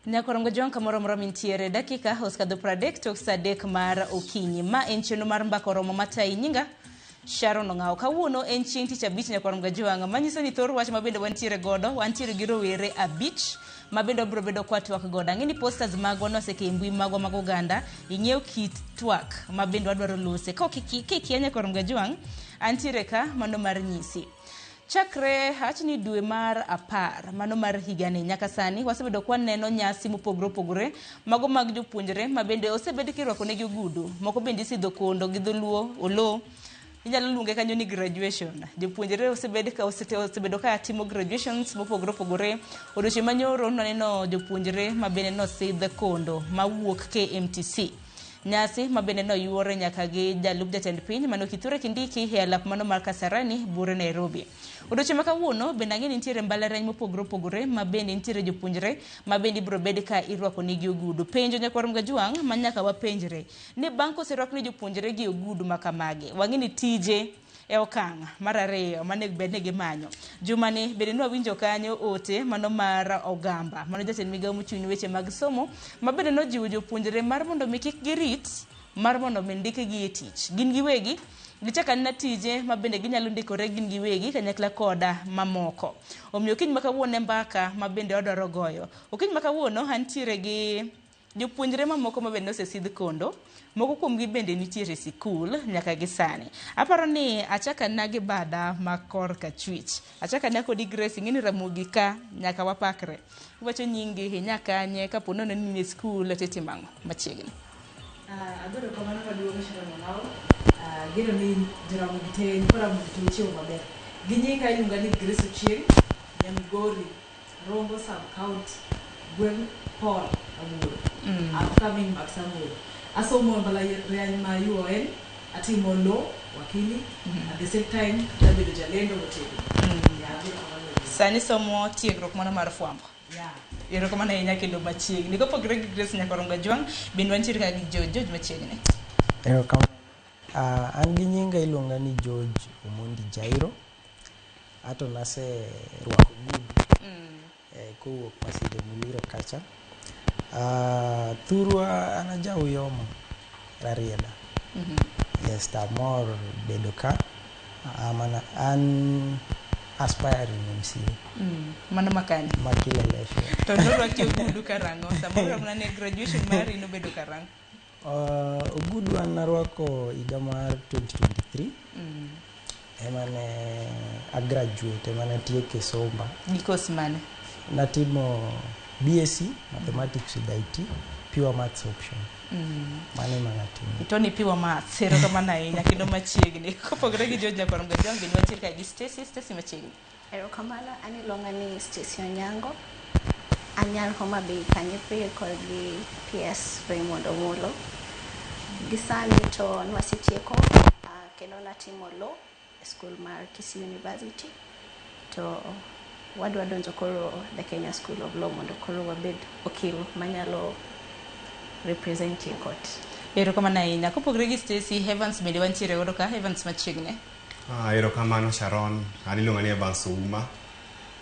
Nyakorongo Jong kamoro amora mintiere dakika osekadho 30 tok saa 3 mar okinyi. Ma en chenro mar mbaka oromo matayi nyinga Sharon Ong'awo. Kawuono en chieng' tich abich Nyakorongo Jwang' manyiso ni thor wach mabende wantiere godo, wantiere gi rowere abich mabende wabiro bedo kwa twak godo. Ang'e ni posters magwa noseke e mbui magwa mag oganda, ing'eyo kit twak mabende wadwaro lose. Ka ok kikia Nyakorongo Jwang', antiere ka mano mar nyisi. Chakre awach ni dwe mar 10 mano mar higani nyaka sani wasebedo kwa neno nyasi mopogore opogore mago mag jopuonjre ma bende osebed kirwako negi ogudu moko bende isidho kondo gi dholuo olo inyalo luonge kanyo ni graduation. Jopuonjre osebed ka osebedo ka timo graduations mopogore opogore. Odiochieng' manyoro nwaneno jopuonjre ma bende nosidh kondo mawuok KMTC. Nyasi ma bende noyuore nyaka gi jalup jatend piny mano Kithure Kindiki e alap mano mar Kasarani buore Nairobi. Odiochieng' ma kawuono bende ang'e ni nitiere mbalariany mopogore opogore ma bende nitiere jopuonjre ma bende ibiro bed ka irwako nigi ogudu. Penjo nyakwar Mgajwang' ma nyaka wapenjre ni bang' koserwak ne jopuonjre gi ogudu ma kamagi, wang'e ni tije e okang' mar ariyo manego bed ni gimanyo. Jumani bende nwawinjo kanyo ote mano mar Ogamba, mano jatend migawo mochung' ne weche mag somo, ma bende nojiwo jopuonjre mar mondo mi kik girit mar mondo mi ndikgi e tich. Gin giwegi gichak anena tije ma bende ginyalo ndikore gin giwegi kanyakla koda mamoko. Omiyo okinyi ma kawuono e mbaka ma bende wadwaro goyo. Okinyi ma kawuono antiere gi jopuonjre mamoko ma bende nosesidh kondo, moko kuomgi bende nitiere e sikul nyaka gi sani. Aparo ni achak anena gi bada ma korka chwich. Achak anena kodi Grace, ing'e ni Ramogi ka nyaka wapakre. Iwacho nyingi, inya kanye, kapo nono ni in e sikul titimo ang'o machiegni. Ago erokamano maduong' Sharon Ong'awo. Ageno ni Joramogi te nyikwa Ramogi te ochiewo maber. Gi nyinga iluonga ni Grace Ochieng', nya Migori, Rongo sub county, gweng' Paul Awuor. Upcoming Max Awuor. Asomo e mbalariany ma UoN, atimo law, wakili, at the same time tabedo jalendo motegno. Yeah, ago erokamano ahinya. Sani somo tiegruok mano mar fwambo. Yeah. Erokamano ahinya kendo machiegni. Kopogore gi Grace Nyakorongo Jwang', bende wantiere ka gi George. George machiegni. Erokamano. An gi nyinga iluonga ni George Omondi Jairo. Ato naserwako ogudu kowuok Masinde Muliro kacha. Thurwa an aja Uyoma, Rarieda. Yes, to amor bedo ka. An aspiring MCA. Mano makanye? Ma Kileleshwa. To norwaki ogudu karang'o? Samoro mana ne graduation mari nobedo karang'o? Ogudu an narwako higa mar 2023. Ema ne a graduate, ema natieke somba. Gi course mane? Natimo BSc Mathematics with IT, Pure Maths option. Mano ema natimo. To ni pure maths, erokamano ahinya kendo machiegni. Kopogore gi George Nyakorongo Jwang' bende wantiere ka gi Stacy, Stacy machiegni. Erokamano, an iluonga ni Stacy Onyango. An nyar Homa Bay Kanyipir kod gi PS Raymond Omolo. Gi sani to nwasetieko kendo natimo law e school mar Kisii University to wadwa donjo koro the Kenya School of Law mondo koro wabed okil manyalo represent e court. Erokamano ahinya. Kopogore gi Stacy, Evans bende wantiere godo ka, Evans machiegni. Erokamano Sharon, an iluonga ni Evans Ouma.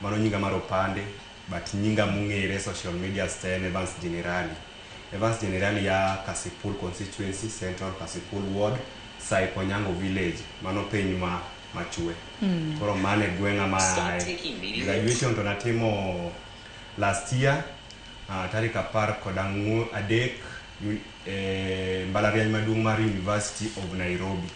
Mano nyinga mar opande, but nyinga mong'ere social media te en Evans Generali. Evans Generali ya Kasipul constituency, Central Kasipul ward, Saip Onyango village, mano piny ma machwe. Koro mano e gweng'a ma ae. Graduation to natimo last year, tarik 13 e mbalariany maduong' mar University of Nairobi.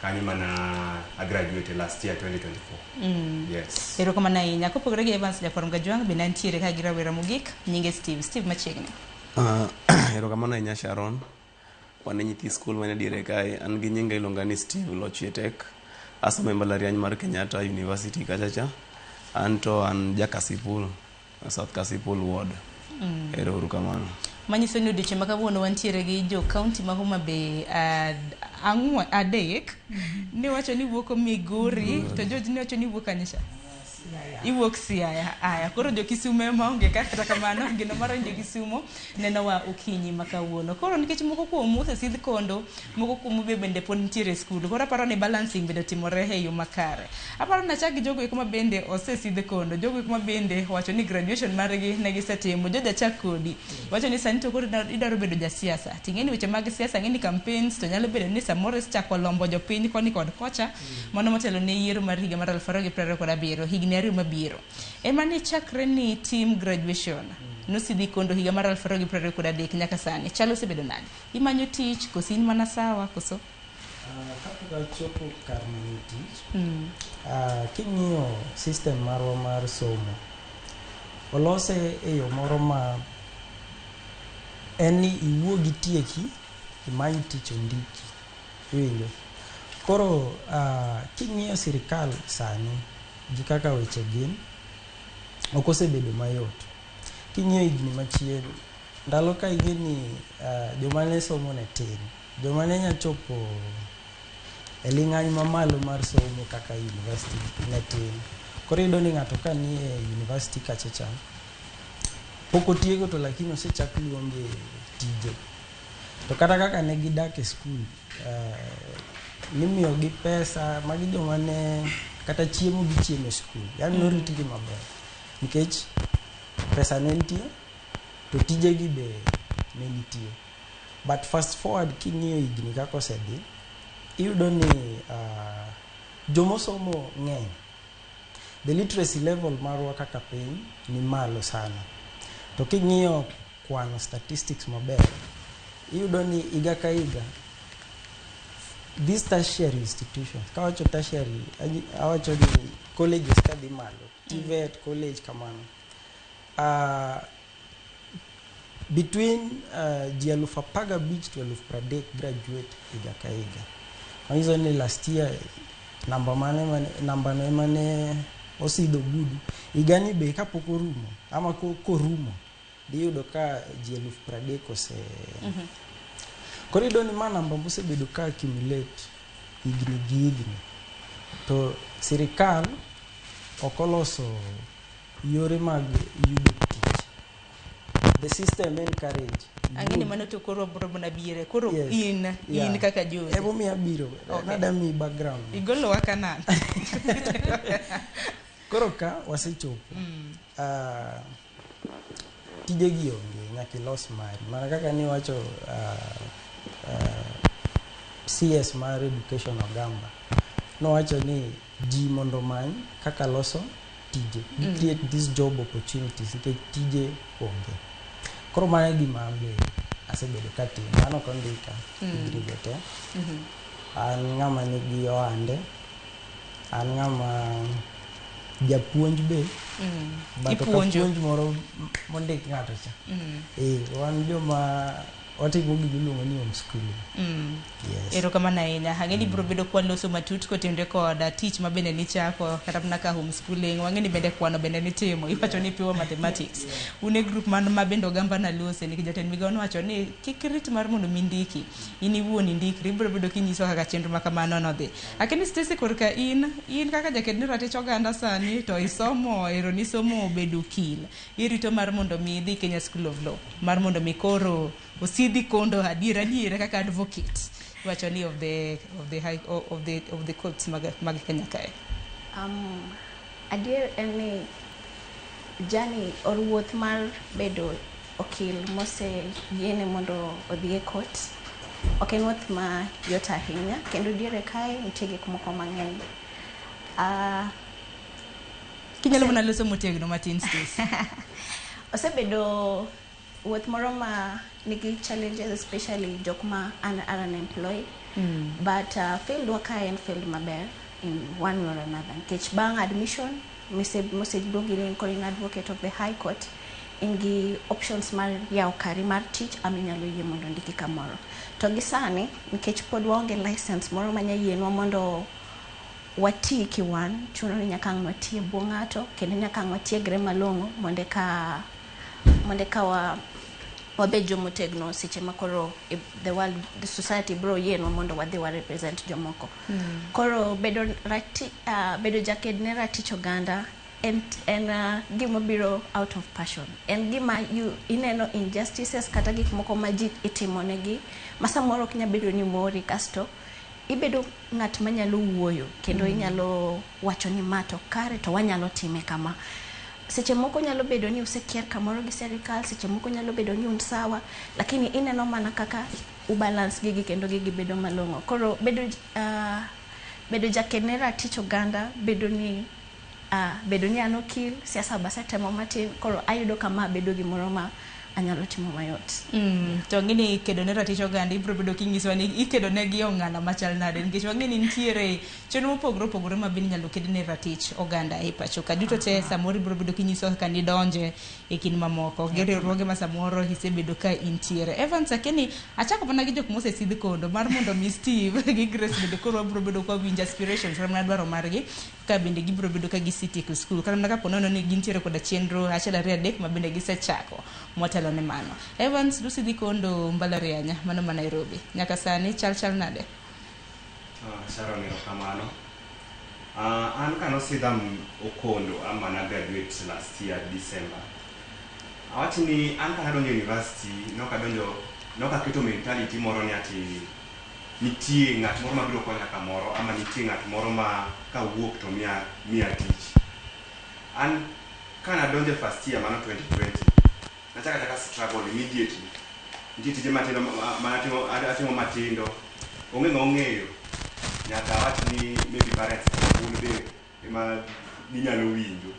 Kanyo mana a graduate last year 2024. Yes. Erokamano ahinya. Kopogore gi Evans Nyakorongo Jwang' bende antiere ka gi rawera mogik, nyinge Steve. Steve machiegni. Erokamano ahinya Sharon. Wan e nyithi skul man e diere kae. An gi nyinga iluonga ni Steve Lochietek. Asomo e mbalariany mar Kenyatta University kacha cha. An to an ja Kasipul, South Kasipul ward. Ero uru kamano. Manyiso ni odiochieng' ma kawuono wantiere gi jo county ma Homa Bay ang'wen adek. Niwacho ni wuok Migori to George niwacho ni wuok kanye cha? Siaya. Iwuok Siaya. Aya, koro jo Kisumo ema onge ka kata kamano geno mar jo Kisumo nenowa okinyi ma kawuono. Koro nikech moko kuomu osesidh kondo, moko kuomu be bende pod nitiere e skul. Koro aparo ni balancing bende otimore e yo makare. Aparo ni achak gi jogo eko ma bende osesidh kondo, jogo eko ma bende owacho ni graduation margi ne gisetimo. George achak kodi. Iwacho ni sani to koro idwaro bedo jasiasa. Ting'e ni weche mag siasa ng'e ni campaigns to nyalo bedo ni samoro isechako lombo jopiny koni kod kocha. Mano motelo ne yiero mar higa mar 2027, higni ariyo mabiro. Ema ne chakre ni tim graduation nosidhi kondo higa mar 2023 nyaka sani. Chal osebedo nade? Imanyo tich koso in mana sawa koso? Kapok achopo kar manyo tich, king'iyo system marwa mar somo, olose e yo moro ma en ni iwuog itieki, imany tich ondiki. Iwinjo? Koro king'iyo sirikal sani gi kaka weche gin, ok osebedo mayot. King'iyo higni machien, ndalo ka ing'e ni joma ne somo ne tin, joma ne nya chopo e ling'any mamalo mar somo kaka university ne tin. Koro iyudo ni ng'ato ka nie university kacha cha, pok otieko to lakini osechak luonge tije. To kata kaka ne gidak e skul, nimiyo gi pesa, magi joma ne kata chiemo gichiemo e skul. Yani noritgi maber. Nikech pesa ne nitie, to tijegi be ne nitie. But fast forward king'iyo higni kaka osedhi, iyudo ni jomosomo ng'eny. The literacy level marwa kaka piny ni malo sana. To king'iyo kwano statistics maber, iyudo ni higa ka higa these tertiary institutions, kawacho tertiary, awacho ni colleges kadhi malo, TVET college kamano. Between ji 15,000 to 30,000 graduate higa ka higa. Manyiso ni last year namba mane namba no ema ne osidho gudu. Higani be kapok orumo ama korumo dhi yudo ka ji 30,000 ose. Koro iyudo ni ma namba mosebedo ka accumulate higni gi higni. To sirikal ok oloso yore mag yudo tich. The system encourage. Ang'e ni mano to koro bro mana biere. Koro Yes. in in kaka Jose. Emomiyo abiro. Okay. Nada miyi background. Igolowa kanan. Koro ka wasechopo. Tijegi onge, nyaka ilos mari. Mana kaka niwacho CS mar Education Ogamba nowacho ni ji mondo omany kaka loso tije. Create these job opportunities nikech tije onge. Koro mano e gima an be asebedo katimo. An ok ondika higni go te. An ng'ama nigi ohande. An ng'ama japuonj be. But ok Ipuonjo. apuonj moro mondik ng'ato cha. Wan joma watimo gima iluongo ni homeschooling. Yes. Erokamano ahinya. Ang'e ni biro bedo kwaloso matut kotenore kod tich ma bende nichako kata mana ka homeschooling. Wang'e ni bende kwano bende nitimo. Iwacho ni pure mathematics. Un e group man ma bende ogamba nalose nikech jatend migao nowacho ni kik rit mar mondo mi ndiki. In iwuon indikri. Ibiro bedo kinyiso kaka chenro ma kamano nodhi. Akeni Stacy korka in kaka jaked ne ratich oganda sani to isomo ero nisomo bedo okil. Irito mar mondo mi idhi Kenya School of Law. Mar mondo mi koro osidhi kondo adier adier kaka advocate. Iwacho ni of the high of the courts mag Kenya kae. Adier en ni journey or wuoth mar bedo okil moseyiene mondo odhi e court ok en wuoth ma yot ahinya kendo diere kae nitie gik moko mang'eny. Kinyalo mana loso motegno matin Stacy. Osebedo wuoth moro ma nigi challenges, especially jok ma are unemployed, but field wa kae en field maber in one way or another nikech bang' admission moseluongi ni koro in advocate of the high court, in gi options mar yawo kari mar tich ama inyalo yie mondo ondiki kamoro. To gi sani nikech pod waonge license moro manya yienwa mondo wati kiwan, chuno ni nyaka ang' wati e bwo ng'ato kendo nyaka ang' watiegre malong'o mondo eka wabed jomotegno seche ma koro the world, the society bro yienwa mondo wadhi wa represent jomoko. Koro bedo jaked ne ratich oganda. En gima biro out of passion. En gima you ineno injustices kata gik moko ma ji itimonegi ma samoro ok nyal bedo ni mori, kasto ibedo ng'at manyalo wuoyo kendo inyalo wacho ni ma to kare to wanyalo time kama. Seche moko nyalo bedo ni usekier kamoro gi serikal, seche moko nyalo bedo ni un sawa, lakini ineno mana kaka ubalance gigi kendo gigi bedo malong'o. Koro bedo jaked ne ratich oganda bedo ni an okil siasa basetemo matin, koro ayudo kama bedo gimoro ma anyalo timo mayot. To ang'e ni kedo ne ratich oganda ibiro bedo kinyisowa ni ikedo ne gi ong'ala machal nade, nikech wang'e ni nitiere chenro mopogore opogore ma bende inyalo ked ne ratich oganda e pacho ka. Duto te samoro ibiro bedo kinyisowa kaka nidonje e kind mamoko gi riwruoge ma samoro isebedo ka intiere. Evans, akia ni achako mana gi jok mosesidh kondo mar mondo mi Steve gi Grace bende koro wabiro bedo kwa winjo aspirations kata mana dwaro margi ka bende gibiro bedo ka gisetieko skul, kata mana kapo nono ni gintiere koda chenro achiel, ariyo, adek ma bende gisechako motelo ne mano. Evans, dusidhi kondo mbalariany mano ma Nairobi, nyaka sani chal chal nade? Sharon, erokamano. An kanosidha Okondo ama na graduate last year December. Awach ni an kanadonjo university nokadonjo nokaketo mentality moro ni ati nitie ng'at moro mabiro konya kamoro ama nitie ng'at moro ma kawuok to miya tich. An kanadonjo e first year mano 2020, nachako achaka struggle immediately. Nitie tije matindo manatimo atimo matindo. Onge ng'ama ong'eyo. Nyaka awach ni maybe parents un be ema ginyalo winjo.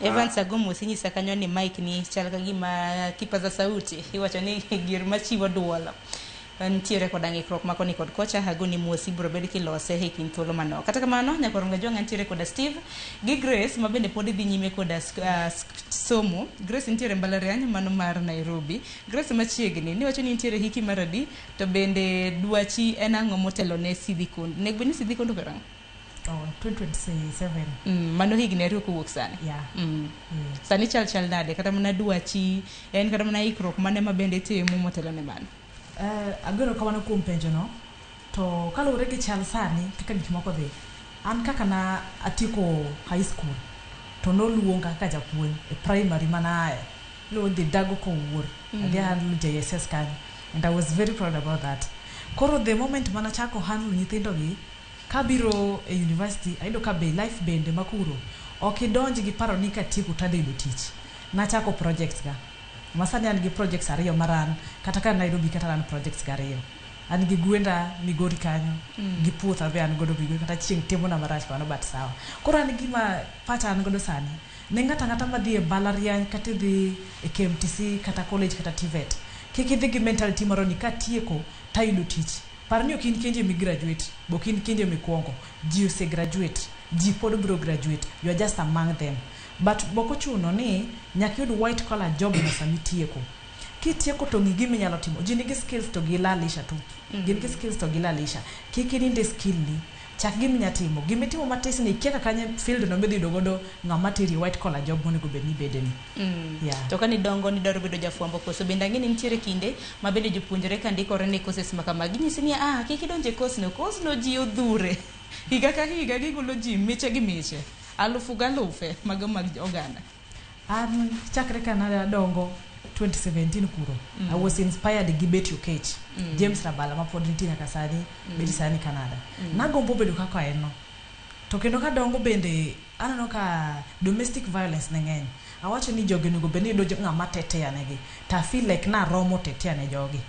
Evans, agomosi inyisa kanyo ni mic ni chal ka gima kipaza sauti iwacho ni gir machiwo duol nitiere koda ng'ikruok ma koni kod kocha. Agoni mos, ibiro bed kilose e kind thuolo manok. Kata kamano, nyakwar Jwang', nitiere koda Steve gi Grace ma bende pod dhi nyime koda somo. Grace nitiere mbalariany mano mar Nairobi. Grace, machiegni niwacho ni nitiere hiki mar adi, to bende dwachi en ang'o motelo ne sidhi kondo? Nego bed ni sidhi kondo karang'o? Oh, 2027. Mano higni 2 kowuok sani. Yeah. Sani chal chal nade, kata mana dwachi en kata mana ikruok mane ma bende itimo motelo ne mano? Ageno kamano kuom penjo no. To kaluwore gi chal sani kaka gik moko dhi, an kaka na atieko high school to noluonga kaka japuonj e primary mana aye. Iluongo ni Dago Kowuor. Adhi handle JSS kanyo. And I was very proud about that. Koro the moment mana chako handle nyithindo gi, kabiro e university ayudo ka be life bende makuro ok idonj gi paro ni katieko tadhi yudo tich. Nachako projects ga. Masani an gi projects ariyo maran kata ka Nairobi kata an projects ga ariyo. An gi gwenda Migori kanyo, gi puotha be an godo Migori, kata chieng' timona marach kamano, but sawa. Koro an gima pacha an godo sani ne ng'ato ang'ata madhi e mbalariany kata idhi e KMTC kata college kata TVET, kik idhi gi mentality moro ni katieko tayudo tich. Par ni ok in kendi emi graduate, be ok in kendi emikwongo. Ji ose graduate, ji pod biro graduate, you are just among them. But bok ochuno ni nyaka iyud white collar job no sama itieko. Kitieko to ng'i gima inyalo timo. Ji nigi skills to gilalisha tu. Gin gi skills to gilalisha. Kik ininde skill ni. Chak gima inya timo. Gima itimo matis ni ikia kaka kanye field no midhi yudo godo ng'ama teri e white collar job monego bed ni ibede ni. Yeah. To ka nidongo nidwaro bedo jafwambo koso? Bende ang'e ni nitiere kinde ma bende jopuonjre ka ndikore ne courses ma kamagi ginyisi ni ah, kik idonj e course no, course no ji odhure higa ka higa, gigolo ji miche gi miche, alufu galufe mago mag oganda. An chakre ka nadongo 2017 kuro, I was inspired gi Betty Okech, James Rabala mapod nitie nyaka sani, Betty sani Canada. Nagombo bedo kaka en no. To kendo kadongo bende aneno ka domestic violence ne ng'eny. Awacho ni jogi onego bed ni yudo ng'ama tetea negi. To I feel like naromo tetea ne jogi.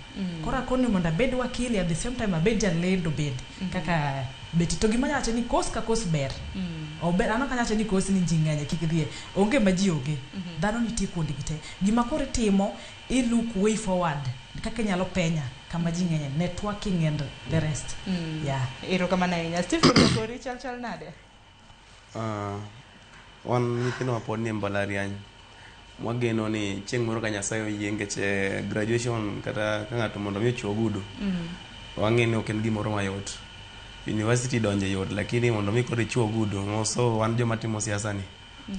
Koro akoni mondo abed wakili, at the same time abed jalendo bende kaka Betty. To gima anyalo wacho ni course ka course ber. Ober, an ok anyal wacho ni course ni ji ng'eny kik dhiye. Onge ma ji onge. Dhano nitie kuondgi te. Gima koro itimo, i look way forward kaka inyalo penya kama ji ng'enye. Networking and the rest. Yeah. Erokamano ahinya. Steve, koro kori chal chal nade? Wan nyithindo ma pod nie mbalariany wageno ni chieng' moro ka Nyasaye oyie, nikech graduation kata ka ng'ato mondo mi ochuo ogudu, wang'e ni ok en gimoro mayot. University donje yot, lakini mondo mi koro ichuo ogudu, so wan joma timo siasa ni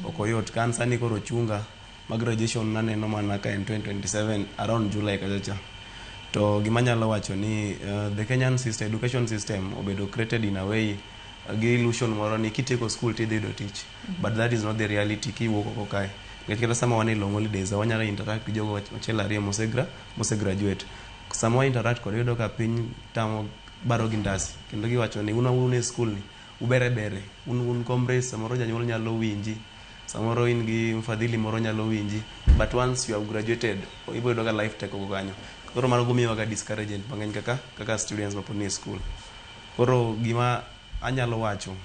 ok oyot. Ka an sani koro ochunga ma graduation naneno mana ka en 2027 around July kacha cha. To gima anyalo wacho ni the Kenyan system, education system obedo created in a way gi illusion moro ni kitieko school tidhi yudo tich, but that is not the reality. Kiwuok oko kae, nikech kata sama wan e long holidays, wanyalo interact gi jogo achiel ariyo mose graduate. Sama wa interact kod, iyudo ka piny tamo baro gi ndasi kendo giwacho ni un e school ni ubere bere, un comrades. Samoro janyuol nyalo winji, samoro in gi mfadhili moro nyalo winji, but once you have graduated, ibiro yudo ka life tek oko kanyo. Koro mano gomiyowa ga discouragement mang'eny kaka students mapod ni e school. Koro gima anyalo wacho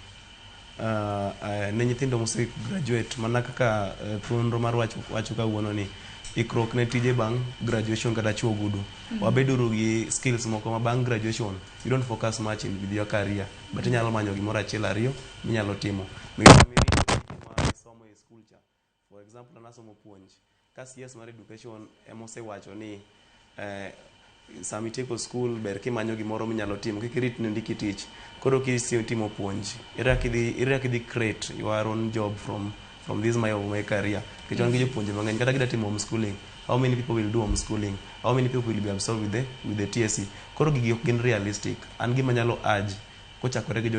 ne nyithindo mose graduate, mana kaka thuonro mar wacho kawuono ni ikruok ne tije bang' graduation kata chuo ogudu, wabeduru gi skills moko ma bang' graduation you don't focus much in with your career, but inyalo manyo gimoro achiel ariyo minyalo timo, nikech sama irito ma isomo e school cha, for example, an asomo puonj ka CS mar education emosewacho ni sama itieko school ber kimanyo gimoro minyalo timo, kik irit ni ondiki tich. Koro kisitimo puonj, ere kaka idhi create your own job from this my career? Nikech wan gi jopuonje mang'eny, kata gida timo homeschooling, how many people will do homeschooling? How many people will be absorbed with the TSC? Koro gigi ok gin realistic. An gima nyalo urge kochakore gi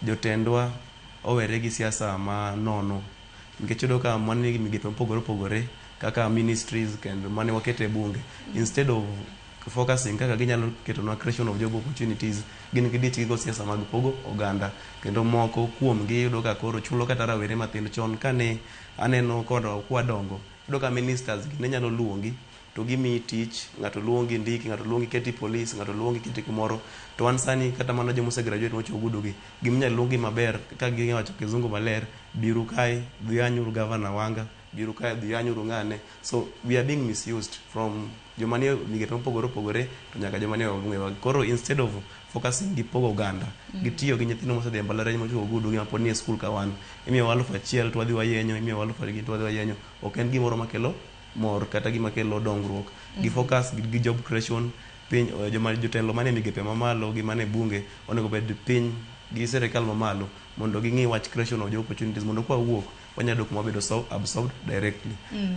jotendwa owere gi siasa ma nono, nikech iyudo ka mani migepe mopogore opogore kaka ministries kendo mane waketo e bunge, instead of focusing kaka ginyalo ketonwa creation of job opportunities, gin gidich gigo siasa mag pogo oganda. Kendo moko kuomgi iyudo ka koro chulo kata rawere mathindo. Chon kane aneno kod kwadongo, iyudo ka ministers gi ne nyalo luongi to gimiyi tich, ng'ato luongi ndiki, ng'ato luongi keti police, ng'ato luongi keti kumoro. To wan sani, kata mana joma ose graduate mochopo ogudu gi, giminyalo luongi maber ka giwacho kizungu maler, biuru kae, dhi anyuru gavana Wanga, biuru kae, dhi anyuru ng'ane. So we are being misused from joma nie migepe mopogore opogore to nyaka joma nie bunge. Koro instead of focusing gi pogo oganda, gitiyo gi nyithindo mosedhi e mbalariany mochopo ogudu gi mapod nie school, ka wan imiyowa 1000 to wadhi wayenyo, imiyowa 2000 to wadhi wayenyo. Ok en gimoro makelo mor kata gima kelo dongruok. Gi focus gi job creation piny. Joma jotelo mane migepe mamalo gi mane bunge onego bed piny gi sirikal mamalo mondo ging'i wach creation of job opportunities, mondo kwawuok wanyalo yudo kuma wabedo so absorbed directly.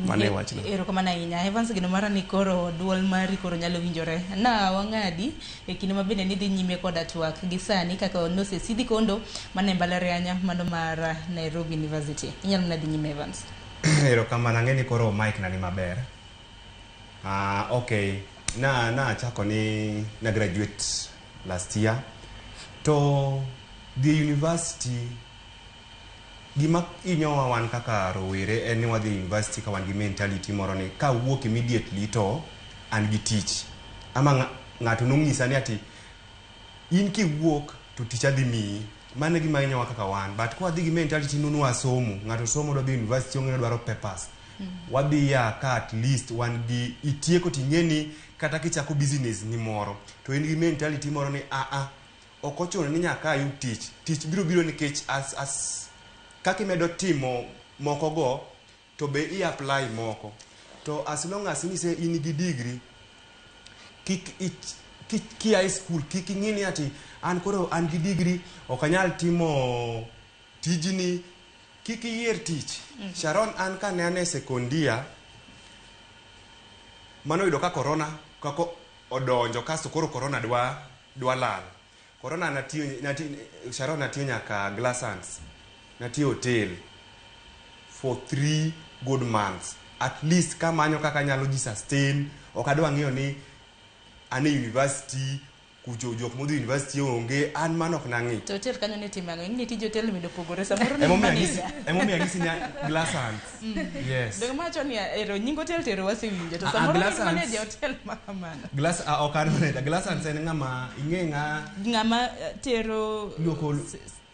Mano e wachna. Erokamano ahinya, Evans. Gino mara ni koro duol mari koro nyalo winjore na wang'adi e kinde ma bende nidhi nyime koda twak gi sani kaka nosesidhi kondo mana e mbalariany mano mar Nairobi University. Inyalo mana dhi nyime, Evans. Erokamano. Ang'e ni koro mic na ni maber. Okay, na achako ni na graduate last year to dhi e university. Gima inyowa wan kaka rowere en ni wadhi e university ka wan gi mentality moro ni kawuok immediately to an gi tich, ama ng'ato nong'isa ni ati in kiwuok to tich adhi miyi. Mano e gima hinyowa kaka wan. But kwadhi gi mentality ni nwasomo, ng'ato somo dwa dhi university, ong'e ni odwaro papers, wadhi ya ka at least wan gi itieko ting'e ni kata kichako business ni moro to in gi mentality moro ni aa ok ochuno ni nyaka ayud tich, tich biro biro nikech as kaka imedo timo moko go to be i apply moko. To as long as ni in gi degree, kik kia e school, kik ing'i ni ati an koro an gi degree ok anyal timo tijni. Kik iyier tich. Sharon, an kane an e sekondia, mano oyudo ka corona kako odonjo, kasto koro corona dwa lal. Corona natiyo, Sharon, natiyo nyaka Glassans, natiyo hotel for 3 good months at least, kamanyo kaka anyalo ji sustain. Ok adwa ng'iyo ni an e university kucho, jok modhi university onge, an mano ok nang'i. To hotel kanyo ne timo ang'o? Ing'e ni tij hotel bende opogore samoro ni Emomiyo manager. Emomiyo anyisi ni Glassans, yes. Dong mawacho ni ero nying hotel tero wasewinjo to Ah, ah, samoro ni Glassans. manager hotel ma kamano. Glass, ok an manager. Glassans en ng'ama ing'e ng'a ng'ama tero iluoko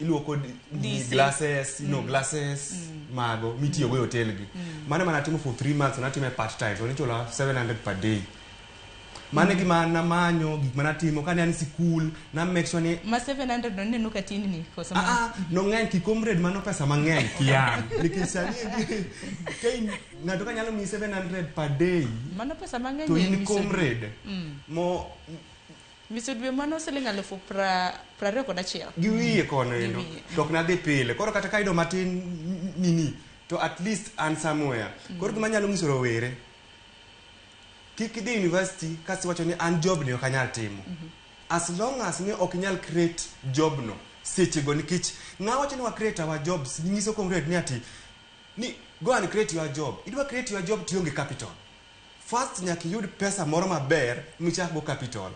iluoko Dise. glasses, you know, glasses mago mitiyogo e hotel gi. Mano ema natimo for 3 months. Natime part time to nichula 700 per day. Mano e gima namanyo, gik manatimo kane an e sikul na make sure ni Ma 700 no neno ka tin ni koso Ah, ah, nong'eny ki comrade, mano pesa mang'eny kian, nikech sani ka in ng'ato ka nyalo miyi 700 per day mano pesa mang'eny to e in miso dwe. comrade mo Miso dwe mano siling 21,000. Gi wiye kono Gi endo. wiye. To ok nadhi pile koro, kata kayudo matin nini to at least an somewhere. Koro gima anyalo nyiso rowere, kik idhi university kasto iwacho ni an job ni ok anyal timo. As long as ni ok inyal create job no. Sechego nikech ng'a wacho ni wa create our jobs, nyiso comrade ni ati ni go and create your job. Idwa create your job tionge capital. First nyaka iyud pesa moro maber michak go capital.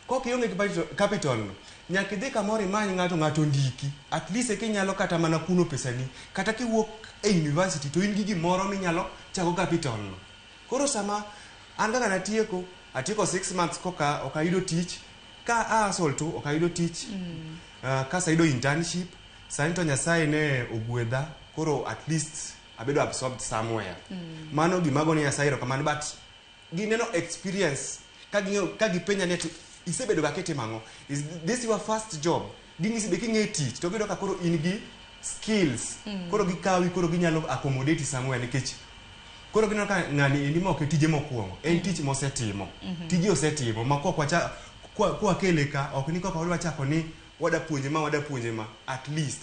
Kok ionge gi capital no, nyaka idhi kamoro imany ng'ato, ng'ato ondiki. At least eka inyalo kata mana kuno pesani. Kata kiwuok e university to in gi gimoro minyalo chako capital no. Koro sama an kaka natieko, atieko 6 months koka ok ayudo tich, ka a hustle to ok ayudo tich. Kasayudo internship, sani to Nyasaye ne ogwedha, koro at least abedo absorbed somewhere. Mano gima agone Nyasaye erokamano, but gineno experience ka ging'eyo ka gipenja ni ati isebedo ga kitimo ang'o? Is this your first job? Ging'isi be king'e tich to giyudo ka koro in gi skills. Koro gikawi, koro ginyalo accommodate somewhere nikech koro gineno ka ng'ani endi ma ok e tije mokwongo, en tich mosetimo. Tije osetimo ma kok wacha kwakele ka ok ni koka wadwa chako ni wada puonje ma wada puonje ma at least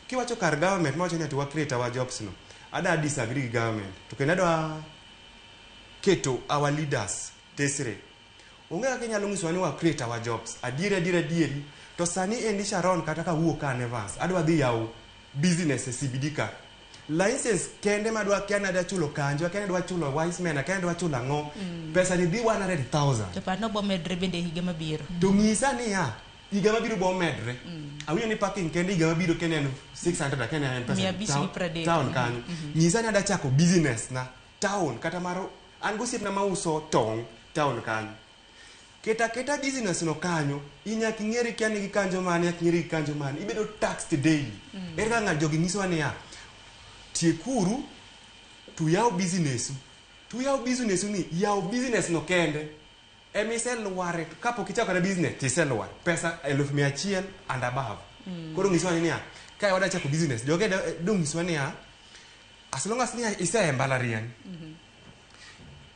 kiwacho kar government mawacho ni ati wa create our jobs no, ada disagree gi government to kendo adwa keto our leaders tesre. Onge kaka inyalo nyisowa ni wa create our jobs adieri adieri adieri to sani endi Sharon kata kawuok ka an Evans adwa dhi yawo business e CBD ka, license kende madwa kia ni adwa chulo kanjo, akia ni adwa chulo wise men, akia ni adwa chulo ang'o, pesa ni dhi 100,000. To par ni obomedre bende higa mabiro. To ng'isa niya, higa mabiro bo medre. Awinjo ni parking kende higa mabiro kende en 600, akia ni en pesa 530. Town kanyo. Nyisa ni adwa chako business na town kata mar an gosiepna mauso tong' town kanyo. Keta keta business no kanyo, in nyaka ing'eri kia nigi kanjo mane, nyaka ing'eri gi kanjo mane. Ibedo taxed daily. Ere kaka ng'ato jogi nyisowa niya, tiekuru to yaw business u. To yaw business u ni, yaw business no kende. Emiselware kapok ichako kata business tiselwar pesa 100,000 and above. Koro nyisowa ni niya, ka wadwa chako business, joge dong nyisowa niya, as long as niya ise e mbalariany,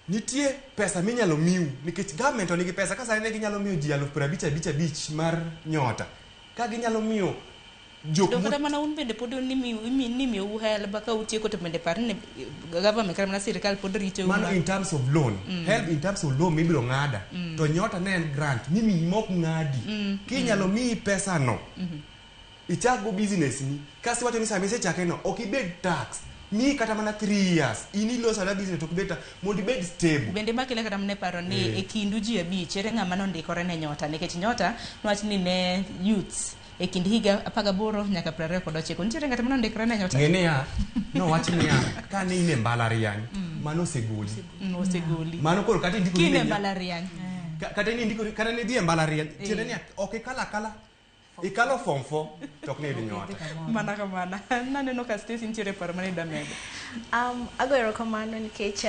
nitie pesa minyalo miu nikech government to nigi pesa ka sani ne ginyalo miyo ji 55,000 mar nyota ka ginyalo miyo jok To kata mana un bende pod nimiyou HELB ka utieko to bende par ni government kata mana sirikal pod ritou. Mano in terms of loan. HELB in terms of loan mibiro ng'ada to nyota ne en grant mimiyi mok ng'adi kinyalo miyi pesa no ichak go business ni kasi wacho ni sama isechake no ok ibed tax miyi kata mana 3 years in iloso ala business to ok ibed tax mondo ibed stable. Bende makele kata mana e paro ni e kindu ji abich ere ng'ama nondikore ne nyota, nikech nyota nwach ni ne youths e kind higa 18 nyaka 29 nitiere ng'at manondikore ne nyota. Ng'e niya, nowach niya, kane in e mbalariany mano osegoli. Osegoli. Mano koro kata indiko kine mbalariany. Kata in indiko kata nidhi e mbalariany tiende ni ok ikalo akala ikalo form 4 to ok niyud nyota. Mana kamana naneno ka Stacy nitiere paro mane idwa medo. Ago erokamano nikech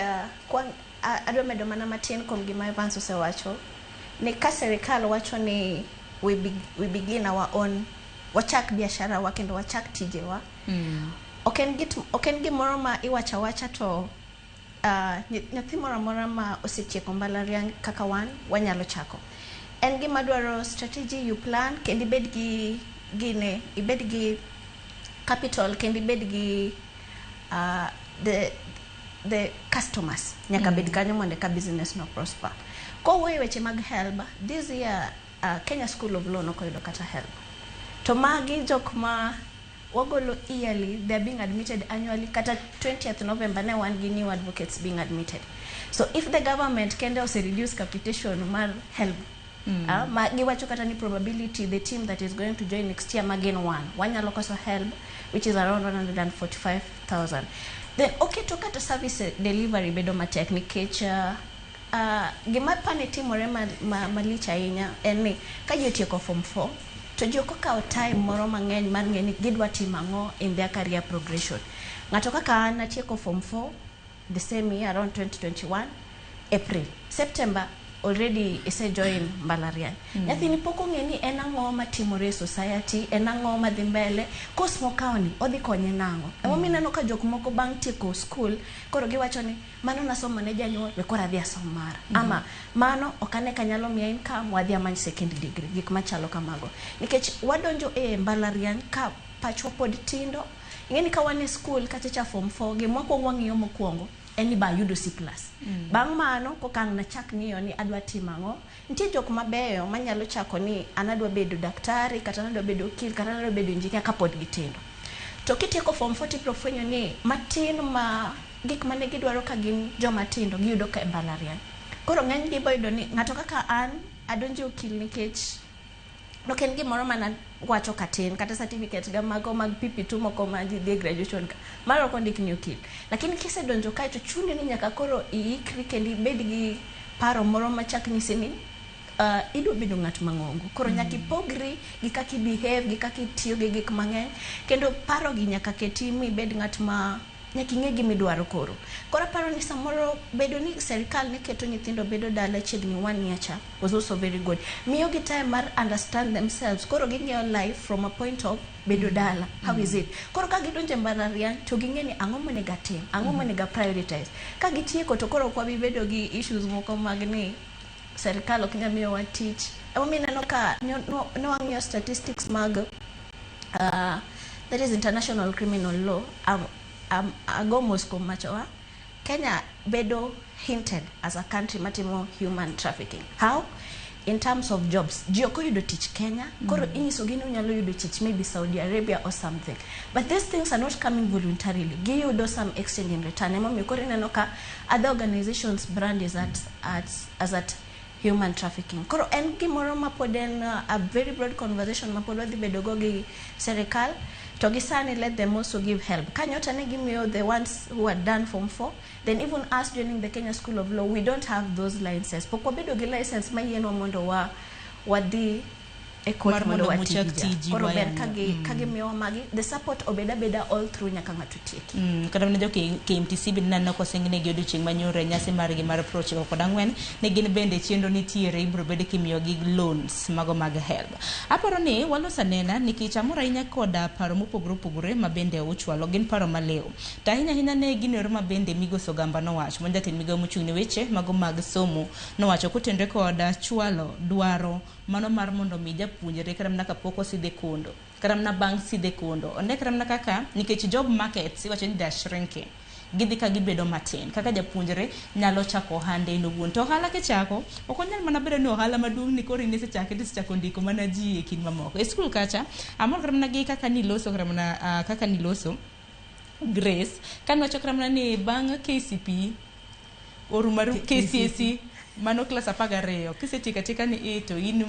adwa medo mana matin kuom gima Evans osewacho ni ka sirikal wacho ni we begin our own, wachak biashara wa kendo wachak tijewa. Ok en gimoro ma iwacho awacha to nyathi moro amora ma osetieko mbalariany kaka wan wanyalo chako. En gima dwaro strategy, you plan kendo ibed gi gine, ibed gi capital kendo ibed gi the customers nyaka bed kanyo mondo eka business no prosper. Kowuoyo e weche mag HELB, this year Kenya School of Law nokoyudo kata HELB. To magi jok ma wagolo yearly, they are being admitted annually. Kata 20th November ne wan gi new advocates being admitted. So if the government kende ose reduce capitation mar HELB, ma giwacho kata ni probability the team that is going to join next year magin one wanyalo koso HELB, which is around 145,000, then oketo kata service delivery bedo matek nikech gima pane timore malich ahinya en ni ka ji otieko form 4 to ji ok okawo time moro mang'eny mar ng'e ni gidwa timo ang'o in their career progression. Ng'ato kaka an natieko form 4 the same year around 2021 April, September already ise join mbalariany. Nyathini pok ong'e ni en ang'o matimore e society, en ang'o madhi mbele, course mokawo ni odhi konye nang'o. Emomiyo ineno ka jok moko bang' tieko school koro giwacho ni mano nasomo ne janyuol we koro adhi asom mara. Ama mano ok ane ka nyalo miya income, wadhi amany second degree, gik machalo kamago. Nikech wadonjo e mbalariany ka pachwa pod tindo. Ing'e ni ka wan e school kacha cha form 4, gima wakwongo wang'iyo mokwongo En ni ba ayudo C plus. Bang' mano koka ang' nachak ng'iyo ni adwa timo ang'o. Nitie jok mabeyo manyalo chako ni an adwa bedo daktari, kata an adwa bedo okil, kata an adwa bedo engineer kapod gitindo. To kitieko form 4 tibiro fwenyo ni matin ma gik mane gidwaro ka gin joma tindo giyudo ka e mbalariany. Koro ng'eny gi boyudo ni ng'ato kaka an adonjo e okil nikech ok en gimoro mana wacho katin kata certificate ga mago mag PP2 moko ma ji dhi e graduation ka maro ok ondik ni okil, lakini kisedonjo kae to chuni ni nyaka koro iikri kendo ibed gi paro moro machak nyisi ni idwa bedo ng'at mang'ongo koro nyaka ipogri gi kaka i behave gi kaka itiyo gi gik mang'eny kendo paro gi nyaka keti mibed ng'at ma nyaka ing'e gima idwaro. Koro koro aparo ni samoro bedo ni serikal ne keto nyithindo bedo dala chiegni one year cha was also very good, miyo gi time mar understand themselves. Koro ging'iyo life from a point of bedo dala, how is it. Koro ka gidonjo e mbalariany to ging'e ni ang'o monego atim, ang'o monego a prioritize. Ka gitieko to koro ok wabi bedo gi issues moko mag ni serikal ok nyal miyowa tich. Emomiyo ineno ka ne wang'iyo statistics mag that is international criminal law. Ago mos kuom machowa Kenya bedo hinted as a country matimo human trafficking. How? In terms of jobs, ji ok oyudo tich Kenya. Koro inyisogi ni unyalo yudo tich maybe Saudi Arabia or something, but these things are not coming voluntarily. Giyudo some exchange in return. Emomiyo koro ineno ka other organizations brand is as at human trafficking. Koro en gimoro ma pod en a very broad conversation ma pod wadhi bedo go gi serikal. To gi sani, let them also give help. Kanyota ne gimiyo the ones who are done form 4, then even us joining the Kenya School of Law, we don't have those licenses. Pok wabedo gi license mayienwa mondo wa wadhi e court mar mondo mondo wati muchak gi ja. tiji Koro ber wayano. ka gimiyowa magi the support obed abeda all through nyaka ng'ato tieki. Kata mana jo KMTC bende naneno kosingnegi odiochieng' manyoro e nyasi margi mar 94 ne gin bende chenro nitiere ibiro bed kimiyogi loans mago mag HELB. Aparo ni walos anena nikech amor ahinya koda paro mopogore opogore ma bende uchwalo gin paro maliw. To ahinya ahinya ne gino ero ma bende Migosi Ogamba nowacho ma jatend migawo mochung' ne weche mago mag somo nowacho kotenore koda chwalo dwaro mano mar mondo mi japuonjre kata mana kapok osidhe kondo kata mana bang' sidhe kondo one kata mana kaka nikech job markets iwacho ni they are shrinking, gidhi ka gibedo matin kaka japuonjre nyalo chako ohande en owuon. To ohala kichako ok onyal mana bedo ni ohala maduong' ni koro in isechake tisechako ndiko mana ji e kind mamoko e skul kacha. Amor kata mana gi kaka niloso kata mana kaka niloso Grace kaniwacho kata mana ni bang' KCPE oru mar KCSE mano klas 12 kisetieko atieka ni i to in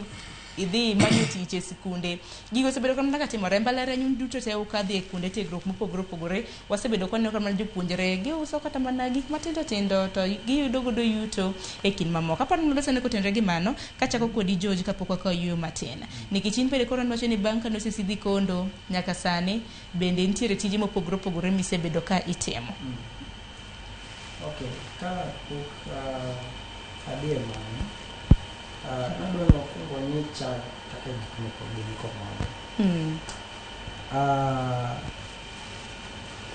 idhi imanyo tich e sikunde. Gigo osebedo kamano ka timore e mbalariany. Un duto te ukadhi e kuonde tiegruok mopogore opogore, wasebedo kwaneno ka mana jopuonjre giuso kata mana gik matindo tindo to giyudo godo yuto e kind mamoko. Aparo ni losane kotenore gi mano kachako kodi George kapok wakawo yueyo matin nikech in bende koro niwacho ni bang' ka nosesidhi kondo nyaka sani bende nitiere tije mopogore opogore misebedo ka itimo. Okay, ka pok adhi e mano, nadwa ni wakwong wang'i chal kaka gik moko gin komoro.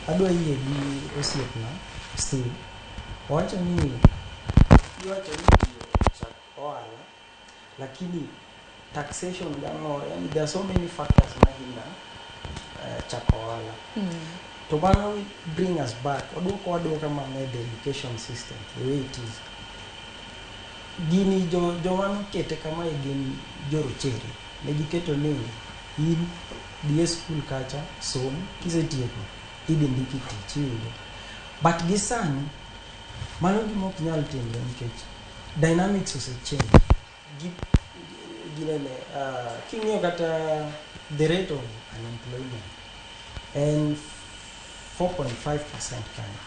Adwa yie gi osiepna Steve. Owacho ni iwacho ni ji ochak ohala, lakini taxation gang'o, yani there are so many factors ma hinder chako ohala. To mano bring us back, oduoko waduoka mana e the education system the way it is. Gini jo joma nokete kamae gin jorochere. Ne giketo ni in dhi e skul kacha, som, kisetieko idhi ndiki tich iwinjo. But gi sani mano gima ok nyal timre nikech dynamics ose change. Gi, ginene, king'iyo kata the rate of unemployment en 4.5% kanyo.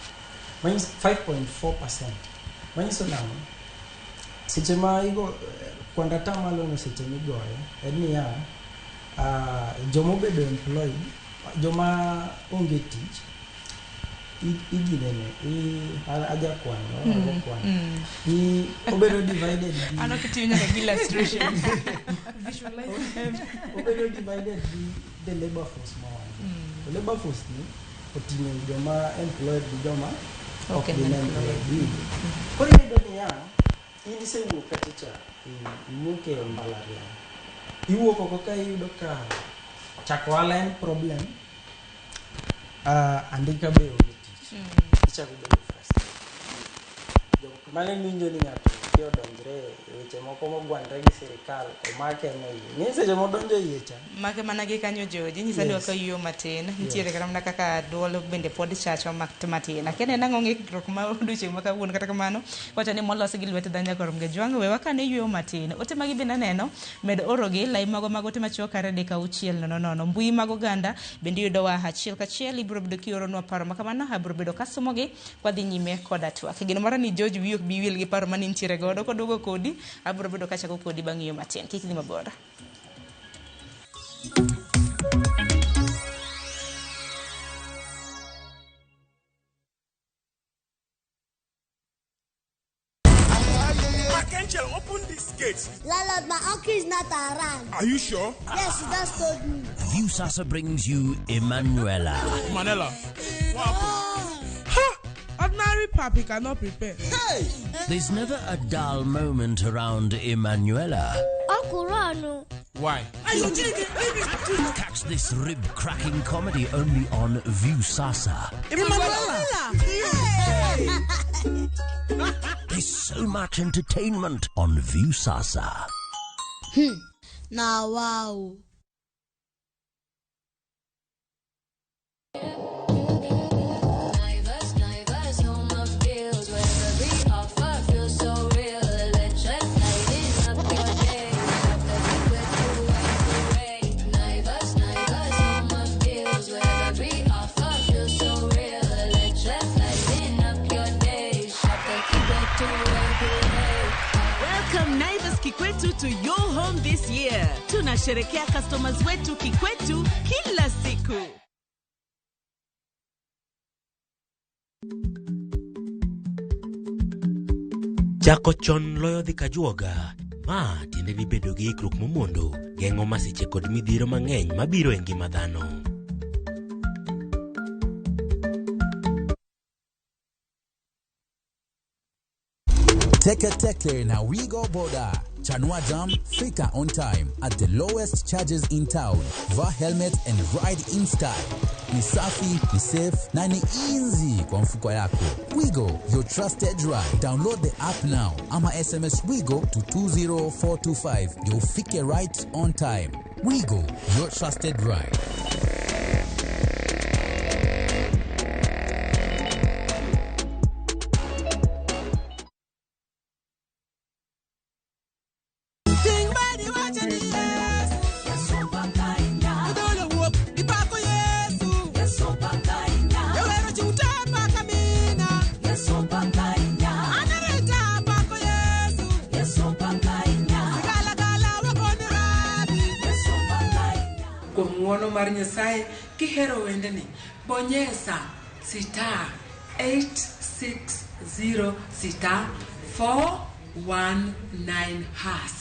Manyiso 5.4%. Manyiso nang'o? Seche ma igo kwand atamalo no seche migoye en niya, jomobedo employed, joma onge tich iginene aja kwano ago kwano obedo divided gi Ano kitiyo nyaka gi illustrations. Visualize. Obedo divided gi the labor force ma wan go. To labor force ni oting'o joma employed gi joma ok Ok gin employed. employed. Iwinjo? Koro iyudo niya, in isewuok kacha cha, iwuok e mbalariany, iwuok oko ka iyudo ka chako ohala en problem, andika be onge tich, ichako bedo frustrated. Mano emiwinjo ni ng'ato kiodonjre e weche moko mogwandre gi sirikal omake moyie. Ng'e seche modonjo iye cha. Make mana gi kanyo George, inyisa ni Yes. wakayueyo matin. Nitiere Yes. kata mana kaka duol bende pod chacho matin. Akia ni en ang'o ng'ikruok ma odiochieng' ma kawuono kata kamano. Wacho ni molos gi lwet dhano nyaka rom gi jwang'. We wakane yueyo matin. Ote magi bende aneno, med orogi, lai mago mag ote machuok kar 3 6 0 0. Mbui mag oganda bende iyudowa achiel kachiel, ibiro bedo kioronwa paro ma kamano, abiro bedo kasomogi kwadhi nyime koda twak. Geno mara ni George wiyi ok bi wil gi paro mane intiere godo koduogo kodi, abiro bedo kachako kodi bang' yueyo matin. Kik idhi mabor. Angel, open this gate. Landlord, my uncle is not around. Are you sure? Yes, he just told me. Viusasa brings you Emanuela. Manela. What happened? Ha! Ordinary papi cannot prepare. Hey! There's never a dull moment around Emanuela. Uncle Rano. Why? Catch this rib-cracking comedy only on Viusasa. Emanuela! There's so much entertainment on Viusasa. Now, wow. Naivas, Naivas, home of deals where every offer feels so real. Electric lighting up your day. Shop the Kikwetu way. Naivas, Naivas, home of deals where every offer feels so real. Electric lighting up your day. Shop the Kikwetu way. Welcome Naivas Kikwetu to your home this year. Tunasherekea customers wetu Kikwetu kila siku. Chako chon loyo dhi kajuoga. Ma tiende ni bedo gi ikruok momondo geng'o masiche kod midhiero mang'eny mabiro e ngima dhano. Teke Teke na Wigo Boda. Chanua Jam, fika on time at the lowest charges in town. Vaa helmet and ride in style. Ni safi, ni safe na ni easy kwa mfuko yako. Wigo, your trusted ride. Download the app now ama SMS Wigo to 20425 ndio ufike right on time. Wigo, your trusted ride. Kuom ng'uono mar Nyasaye kihero wendni, bonyesa star 860 star 419 hash.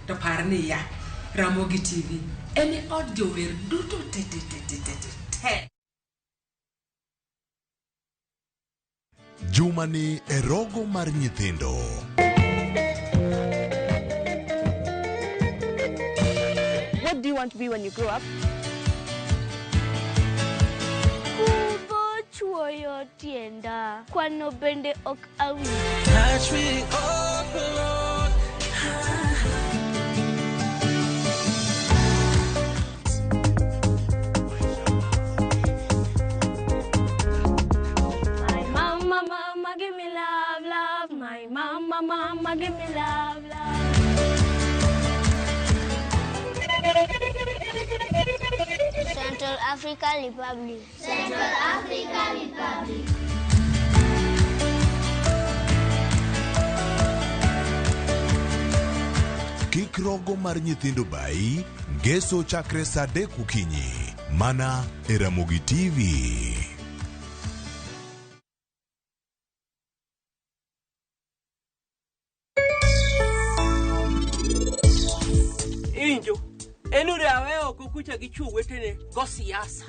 To par niya, Ramogi TV en e od jower duto te te te te te te te. Jumani e rogo mar nyithindo. What do you want to be when you grow up? Kudho chuoyo tienda. Kwano bende ok awinjo. Touch me, oh Lord. My mama, mama, give me love, love. My mama, mama, give me love, love. Central Africa Republic. Central Africa Republic. Kik rogo mar nyithindo bayi, ngeso chakre saa 3 okinyi. Mana e Ramogi TV. Iwinjo, en ure awe oko kucha gi chuo wetene go siasa.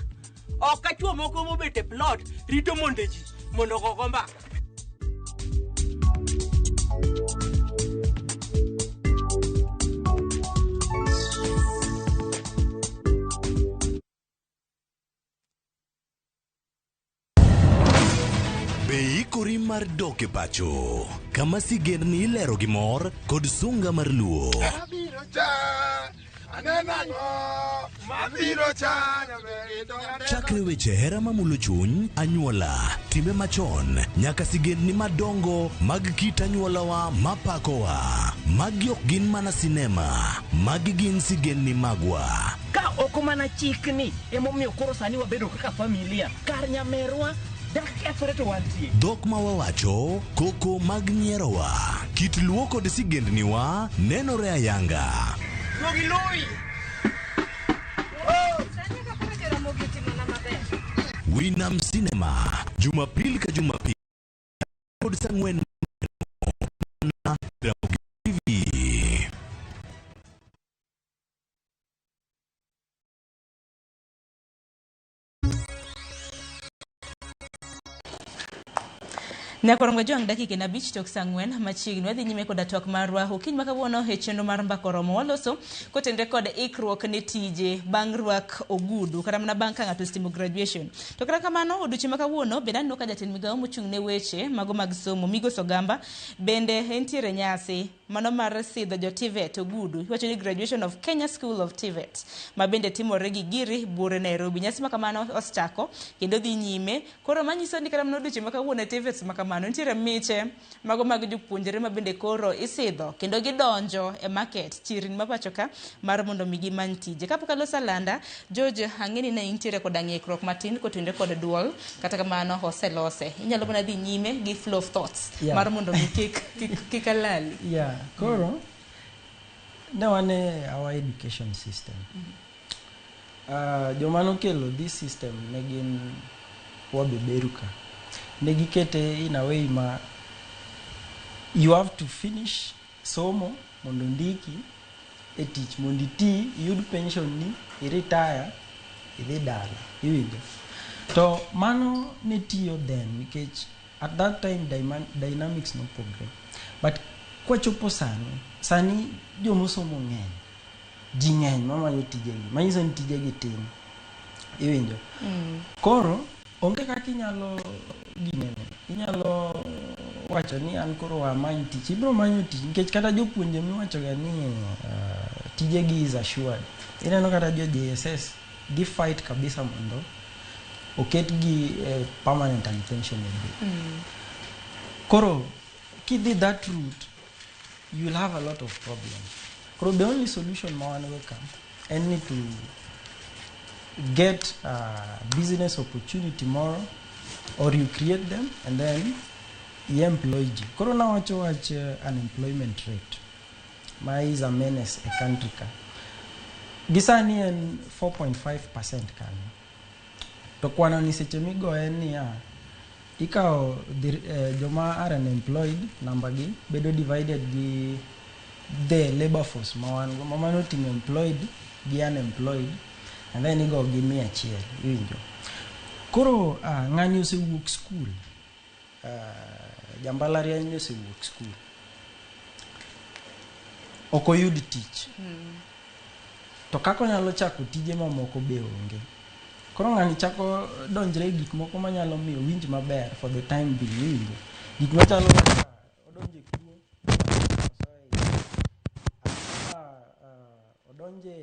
Ok ka chuo moko mobet e plot rito monde ji mondo ogo mbaka. Be ikori mar dok e pacho kama sigendni ilero gi mor kod sunga mar luo. Abiro cha, aneno ang'o, mabiro cha, nyaber to aneno. Chakre weche hera mamulo chuny, anyuola, timbe machon, nyaka sigendni madongo mag kit anyuolawa mapakowa. Magi ok gin mana sinema, magi gin sigendni magwa. Ka ok mana chikni emomiyo koro sani wabedo kaka familia kar nyamerwa dak kethore to wantie. Dhok ma wawacho, koko mag nyierowa, kit luo kod sigendniwa nenore ayanga. Duogi lui. Winam Cinema, Jumapili ka Jumapili kod saa 4 na Ramogi TV. Nyakorongo jwang' dakika en 5 tok saa 4 machiegni wadhi nyime koda twak marwa okinyi ma kawuono e chenro mar mbaka oromo waloso kotenre kod ikruok ne tije bang' rwak ogudu kata mana bang' ka ng'ato osetimo graduation. To kata kamano odiochieng' ma kawuono bende aneno ka jatend migawo mochung' ne weche mago mag somo Migos Ogamba bende entiere nyasi mano mar sidho jo TVET ogudu iwacho ni graduation of Kenya School of TVET ma bende timore gi Giri Buore Nairobi. Nyasi ma kamano osechako kendo dhi nyime. Koro manyiso ni kata mana odiochieng' ma kawuono e TVETs ma kamano nitiere miche mago mag jopuonjre ma bende koro isidho kendo gidonjo e market chirni ma pacho ka mar mondo mi gimany tije. Kapok aloso alanda, George ang'e ni ne intiere koda ng'ikruok matin kotenore kod duol, kata kamano oselose. Inyalo mana dhi nyime gi flow of thoughts mar mondo mi kik alali. Yeah, koro ne wan e our education system. Joma nokelo this system ne gin wabeberu ka. Ne gikete in a way ma you have to finish somo mondo ndiki e tich mondo iti iyud pension ni iretire idhi dala iwinjo. To mano ne tiyo then nikech at that time dynamics nopogre. But kwachopo sani, sani jomosomo ng'eny. Ji ng'eny mamanyo tijegi, manyiso ni tijegi tin. Iwinjo? Koro onge kaka inyalo ginene. Inyalo wacho ni an koro amany tich. Ibiro manyo tich nikech kata jopuonje miwachoga ni tijegi is assured. Ineno kata jo JSS gi fight kabisa mondo oketgi permanent and pensionable. Koro kidhi that route you will have a lot of problems. Koro the only solution ma wan go ka en ni to get a business opportunity moro or you create them and then i employ ji. Koro nawacho wach unemployment rate ma is a menace e country ka. Gisani en 4.5% kanyo. To kwano ni seche migoye niya ikawo joma are unemployed namba gi bedo divided gi the labor force ma wan go ma mano oting'o employed gi unemployed and then igo gi 100 iwinjo. Koro ng'ani osewuok school, jambalariany ni osewuok school, ok oyud tich. To kaka onyalo chako tije mamoko be onge. Koro ng'ani chako donjre e gik moko manyalo miyo owinj maber for the time being iwinjo. Gik machalo kaka odonjo e kuo, odonje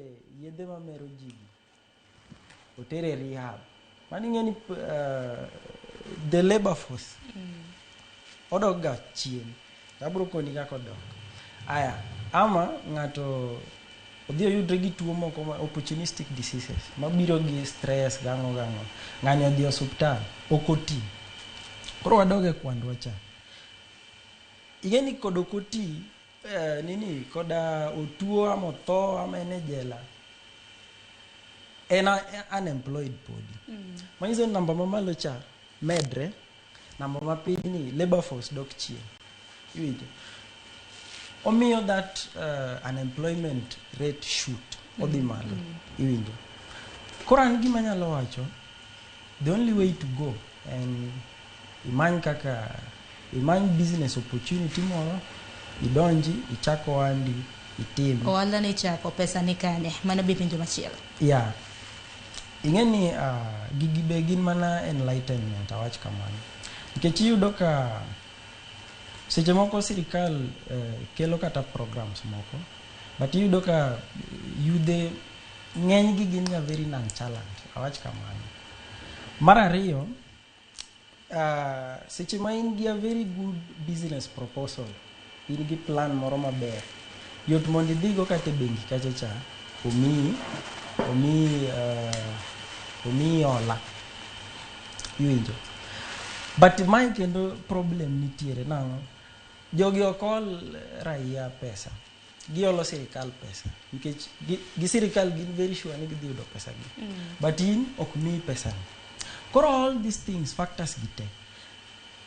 yedhe mamero ji, otere rehab. Mano ing'e ni the labor force odok ga chien. Abro koni kaka odok. Aya, ama ng'ato odhi oyudre gi tuo moko ma opportunistic diseases mabiro gi stress gang'o gang'o. Ng'ani odhi e osuptal, ok oti. Koro wadog e kwandwa cha. Ing'e ni kod ok oti, nini koda otuo ama otho ama en e jela, en unemployed podi. Manyiso ni namba mamalo cha medre, namba mapiny ni labor force dok chien. Iwinjo? Omiyo that unemployment rate shoot odhi malo. Iwinjo? Koro an gima anyalo wacho, the only way to go en imany kaka imany business opportunity moro, idonji, ichak ohandi, itim. Ohala ni chako, pesa ni kanye? Mano be penjo machielo. Yeah. Ing'e ni gigi be gin mana enlightenment awach kamano. Nikech iyudo ka seche moko sirikal kelo kata programs moko, but iyudo ka yudhe ng'eny gi gin ga very nonchalant, awach kamano. Mar ariyo, seche ma in gi a very good business proposal, in gi plan moro maber, yot mondo idhigo kata e bengi kacha cha, omiyi hola. Iwinjo? But mae kendo problem nitiere nang'o? Jogi ok hol raia pesa. Giolo sirikal pesa. Nikech gi sirikal gin very sure ni gidhi yudo pesa gi. But in ok miyi pesa ni. Koro all these things, factors gi te.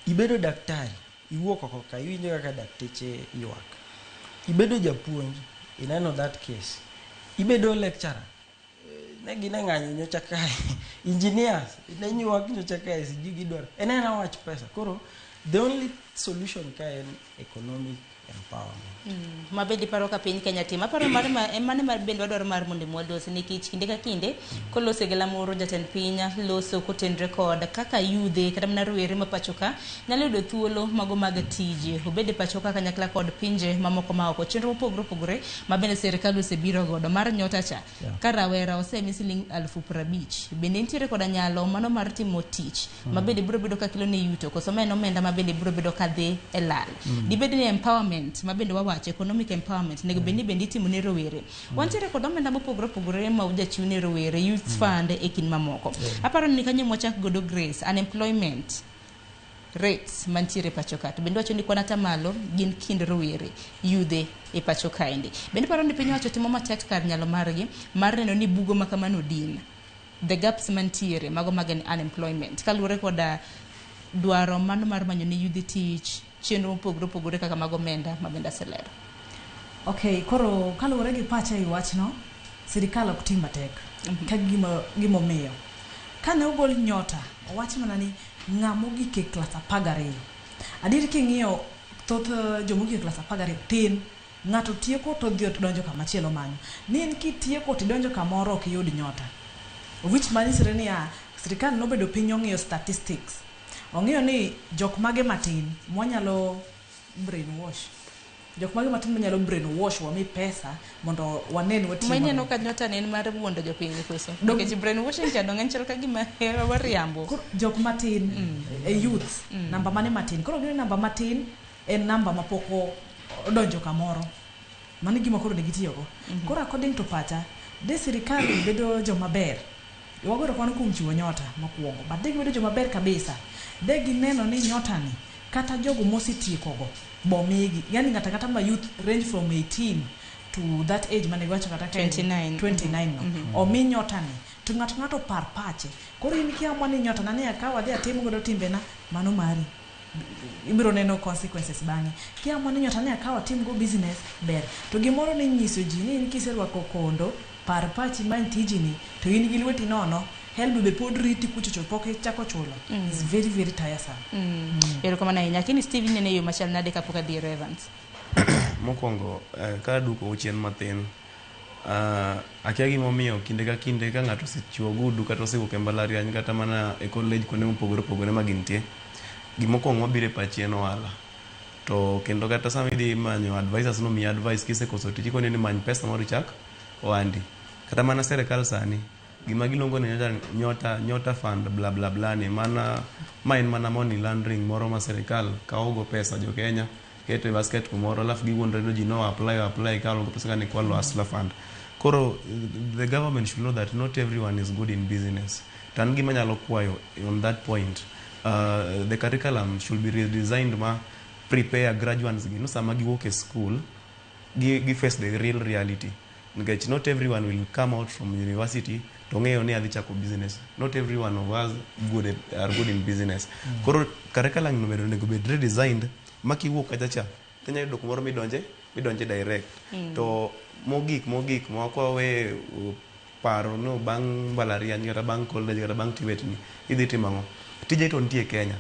Ibedo daktari, iwuok oko ka, iwinjo kaka dakteche ywak. Ibedo japuonj, ineno that case. Ibedo lecturer, ne gine ng'anyo nyocha kae. Engineers, ne ywak nyocha kae, sijui gidwaro. En ena wach pesa. Koro, the only solution ka en economic empowerment. Ma bende iparo ka piny Kenya timo. Aparo mar ma, en mane mar bende wadwaro mar mondo mwalos nikech kinde ka kinde koloso e galamoro jatend piny loso kotenre kod kaka yudhe kata mana rowere ma pacho ka nyalo yudo thuolo mago mag tije obed e pacho ka kanyakla kod pinje mamoko ma oko. Chenro mopogore opogore ma bende sirikal osebiro godo mar nyota cha. Ka rawera osemi siling 50,000 bende nitiere koda nyalo mano mar timo tich ma bende biro bedo ka kelo ne yuto koso ma en omenda ma bende biro bedo ka dhi e lal. Dibed ni empowerment ma bende wawacho economic empowerment nego bed ni bende itimo ne rowere. Wantiere kod omenda mopogore opogore ma ujachiw ne rowere, youth fund e kind mamoko. Aparo ni kanyo mwachak godo Grace, unemployment rates mantiere e pacho ka to bende wacho ni kwan atamalo gin kind rowere yudhe e pacho kaendi. Bende paro ni piny owacho timo matek kar nyalo margi mar neno ni bugo ma kamano din the gaps mantiere mago mag unemployment kaluwore koda dwaro mano mar manyo ne yudhe tich chenro mopogore opogore kaka mag omenda ma bende aselero. Okay, koro kaluwore gi pacha e wachno, sirikal ok tim matek. Ka gimomiyo. Kane ogol nyota, owach mana ni ng'ama ogik e klas 12. Adier king'iyo thoth joma ogik e klas 12 tin. Ng'ato tieko to odhi donjo kama chielo manyo. Ni in kitieko tidonjo kamoro ok iyud nyota. Which manyisore niya, sirikal nobedo piny ong'iyo statistics. Ong'iyo ni jok mage matin mwanyalo brainwash. Jok mage matin manyalo brainwash wami pesa mondo wanen watiyo Ma ineno maber. ka nyota ne en mar wuondo jopiny koso. Nikech brainwashing cha dong' en chal ka gima wariambo. Jok matin e youth, namba mane matin. Koro gino namba matin en namba mapok odonjo kamoro. Mano e gima koro ne gitiyogo. Koro according to pacha, de sirikal bedo joma ber. Wago erokamano kuom chiwo nyota mokwongo. But de gibedo joma ber kabisa. De gineno ni nyota ni kata jogo mosetiekogo bomigi. Yani ng'ata kata ma youth range from 18 to that age mane giwacho kata ka en 29. 29 no. Omi nyota ni. To ng'ato ng'ato par pache. Koro in kiamua ni nyota na ni akaw adhi atim godo timbena, mano mari. Ibiro neno consequences bang'e. Kiamua ni nyota ni akaw atim go business, ber. To gimoro ni nyiso ji ni in kiserwako kondo, par pachi many tijini, to in gi lweti nono, HELB be pod riti kuchocho pok ichako chulo. It's very very tiresome. Erokamano ahinya. Lakini Steve inene e yo machal nade kapok adhi ir Evans? Mokwongo, ka aduokou chien mathin, akia gimomiyo kinde ka kinde ka ng'ato osechiwo ogudu kata osewuok e mbalariany kata mana e college kuonde mopogore opogore ma gintie, gimokwongo mabiro e pachi en ohala. To kendo kata sama idhi manyo advisors nomiyi advice kisekoso tich ikoni ni many pesa moro ichak ohandi. Kata mana sirikal sani, gima giluongo ni nyota fund bla bla bla ni mana ma en mana money laundering moro ma sirikal kawo go pesa jo Kenya keto e basket kumoro alafu giwuondre ni ji no apply kawo go pesa ka ni kwalo hustler fund. Koro the government should know that not everyone is good in business. To an gima anyalo kwayo on that point, the curriculum should be redesigned ma prepare graduates gi no sama giwuok e school gi face the real reality. Nikech not everyone will come out from university to ng'eyo ni adhi chako business. Not everyone of us are good in business. Koro curriculum no bende onego bed redesigned ma kiwuok kacha cha tinyalo yudo kumoro midonje direct. To mogik ma ok wawe paro no bang' mbalariany kata bang' college kata bang' TVET ni idhi timo ang'o. Tije to nitie Kenya.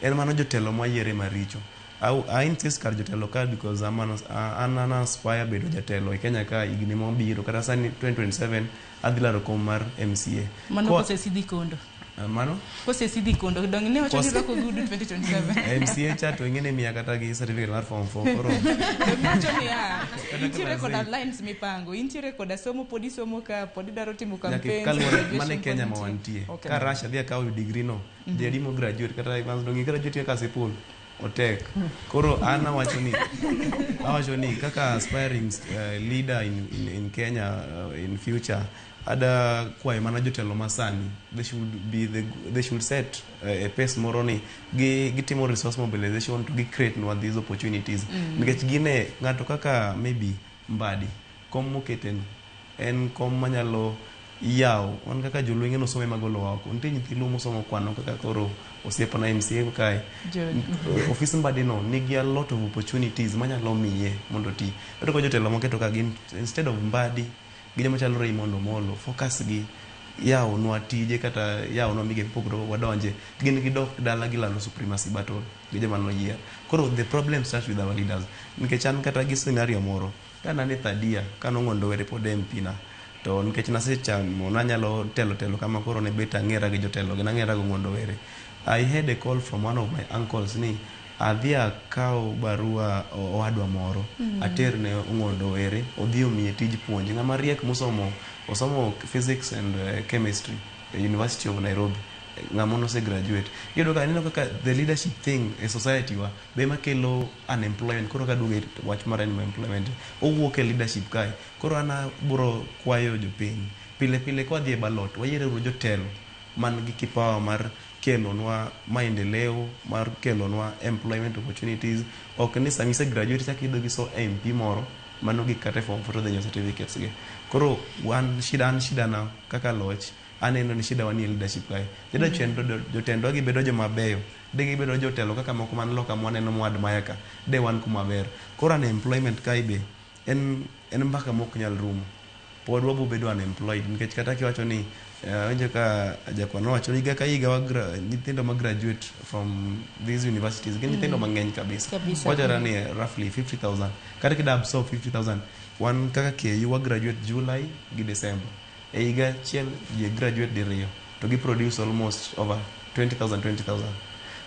En mano jotelo mwayiere maricho. I insist kar jotelo ka because an aspire bedo jatelo e Kenya ka higni mabiro kata sani 2027 adhi laro kom mar MCA. Mano kosesidhi kondo. Mano Kose sidhi kondo dong ne wacho ni Kose- rwako ogudu 2027. MCA cha to ing'e ni miya kata gi certificate mar form 4 koro Dong wacho niya, Kata intiere class koda eight. lines mipango, intiere koda somo pod isomo ka pod idwaro timo nyaka campaigns. kaluwore graduation mane pod Kenya ma nitie. wantie Okay. ka Russia dhi akawo degree no Mhm. ji adi mo graduate kata Evans dong graduate kaka Kasipul otek koro an awacho ni kaka aspiring leader in Kenya in future ada kwayo mana jotelo masani they should set a pace moro ni gi gitimo resource mobilization to gi create nwa these opportunities nikech gine ng'ato kaka maybe Mbadi kom moketeno en kom manyalo yawo wan kaka joluo ing'e nosomo ema golowa oko nitie nyithi luo mosomo kwano kaka koro osiepna MCA kae ofis Mbadi no nigi a lot of opportunities manyalo miye mondo oti iyudo ka jotelo moketo ka gin instead of Mbadi gi joma chalo Raymond Omolo focus gi yawonwa tije kata yawonwa migepe mopogore wadonje gin gidok dala gilando supremacy battle gi joma noyier koro the problem starts with our leaders nikech an kata gi scenario moro ka nan e third year kanong'ondo were pod MP na to nikech nasechamo nanyalo telo telo kama koro ne bet ang'era gi jotelo gi nang'era gi Ong'ondo Were I had a call from one of my uncles ni adhi akaw barua owadwa moro ater ne Ong'ondo Were odhi omiye tij puonj ng'ama riek mosomo osomo physics and chemistry e University of Nairobi ng'ama nose graduate iyudo ka ineno kaka the leadership thing e society wa be makelo unemployment koro kaduogo e wach mar unemployment owuok e leadership kae koro an abiro kwayo jopiny pile pile ka wadhi e ballot wayiero uru jotelo man gi kipawa mar kelonwa maendeleo mar kelonwa employment opportunities ok ni sama ise graduate chak idhi gi so MP moro mano gik kata e form 4 to dhi nyiewo certificates gi koro wan shida an shida na kaka loch aneno ni shida wa ni e leadership kae jotendwa gibedo joma beyo de gibedo jotelo kaka moko man loka mwaneno mwa admire ka de wan kuma ber koro unemployment kae be en mbaka mok nyal rumo pod wabo bedo unemployed nikech kata kiwacho ni awinjo ka jakwan nowacho ni higa ka higa nyithindo ma graduate from these universities gin nyithindo mang'eny kabisa Kabisa. wachore ni roughly 50000 kata kida absorb 50000 wan kaka KU wa graduate July gi December e higa achiel ji graduate diriyo to gi produce almost over 20000 20000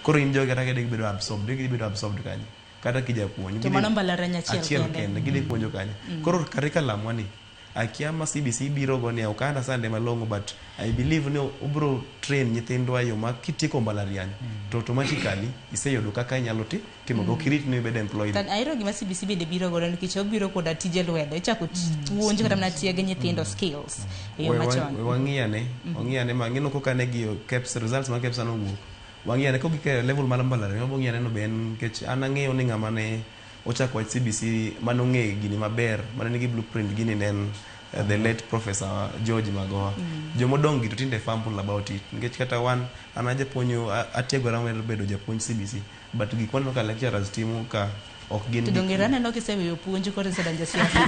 koro in jogi kata ka gibedo absorbed gidhi bedo absorbed kanye kata kijapuonj To mano mbalariany achiel achiel kende. kende gidhi puonjo kanye koro curriculum wani akia ma CBC biro go ni ok understand malong'o but I believe ni obro train nyithindwa e yo ma kitieko mbalariany to automatically iseyudo kaka inyalo timo ok irit ni ibed employed Tan ahero gima CBC bende biro godo nikech obiro koda tije lwedo ichako puonj kata mana tieg nyithindo skills e yo machon. We wang'iyane wang'iyane ma ng'ino koka ne gi KEBS results mar KEBS nowuok wang'iyane kogik e level mar mbalariany wabo ng'iyane no be en nikech an ang'eyo ni ng'ama ne ochako wach CBC manong'e gini maber mane nigi blueprint gini ne en the late professor George Magoha jomodong gi to tinde fumble about it nikech kata wan an ajapuonjo atiegora mar bedo japuonj CBC but gik maneno ka lecturers timo ka ok gin To gik donge aneno kiseweyo puonj koro isedonjo e siasa.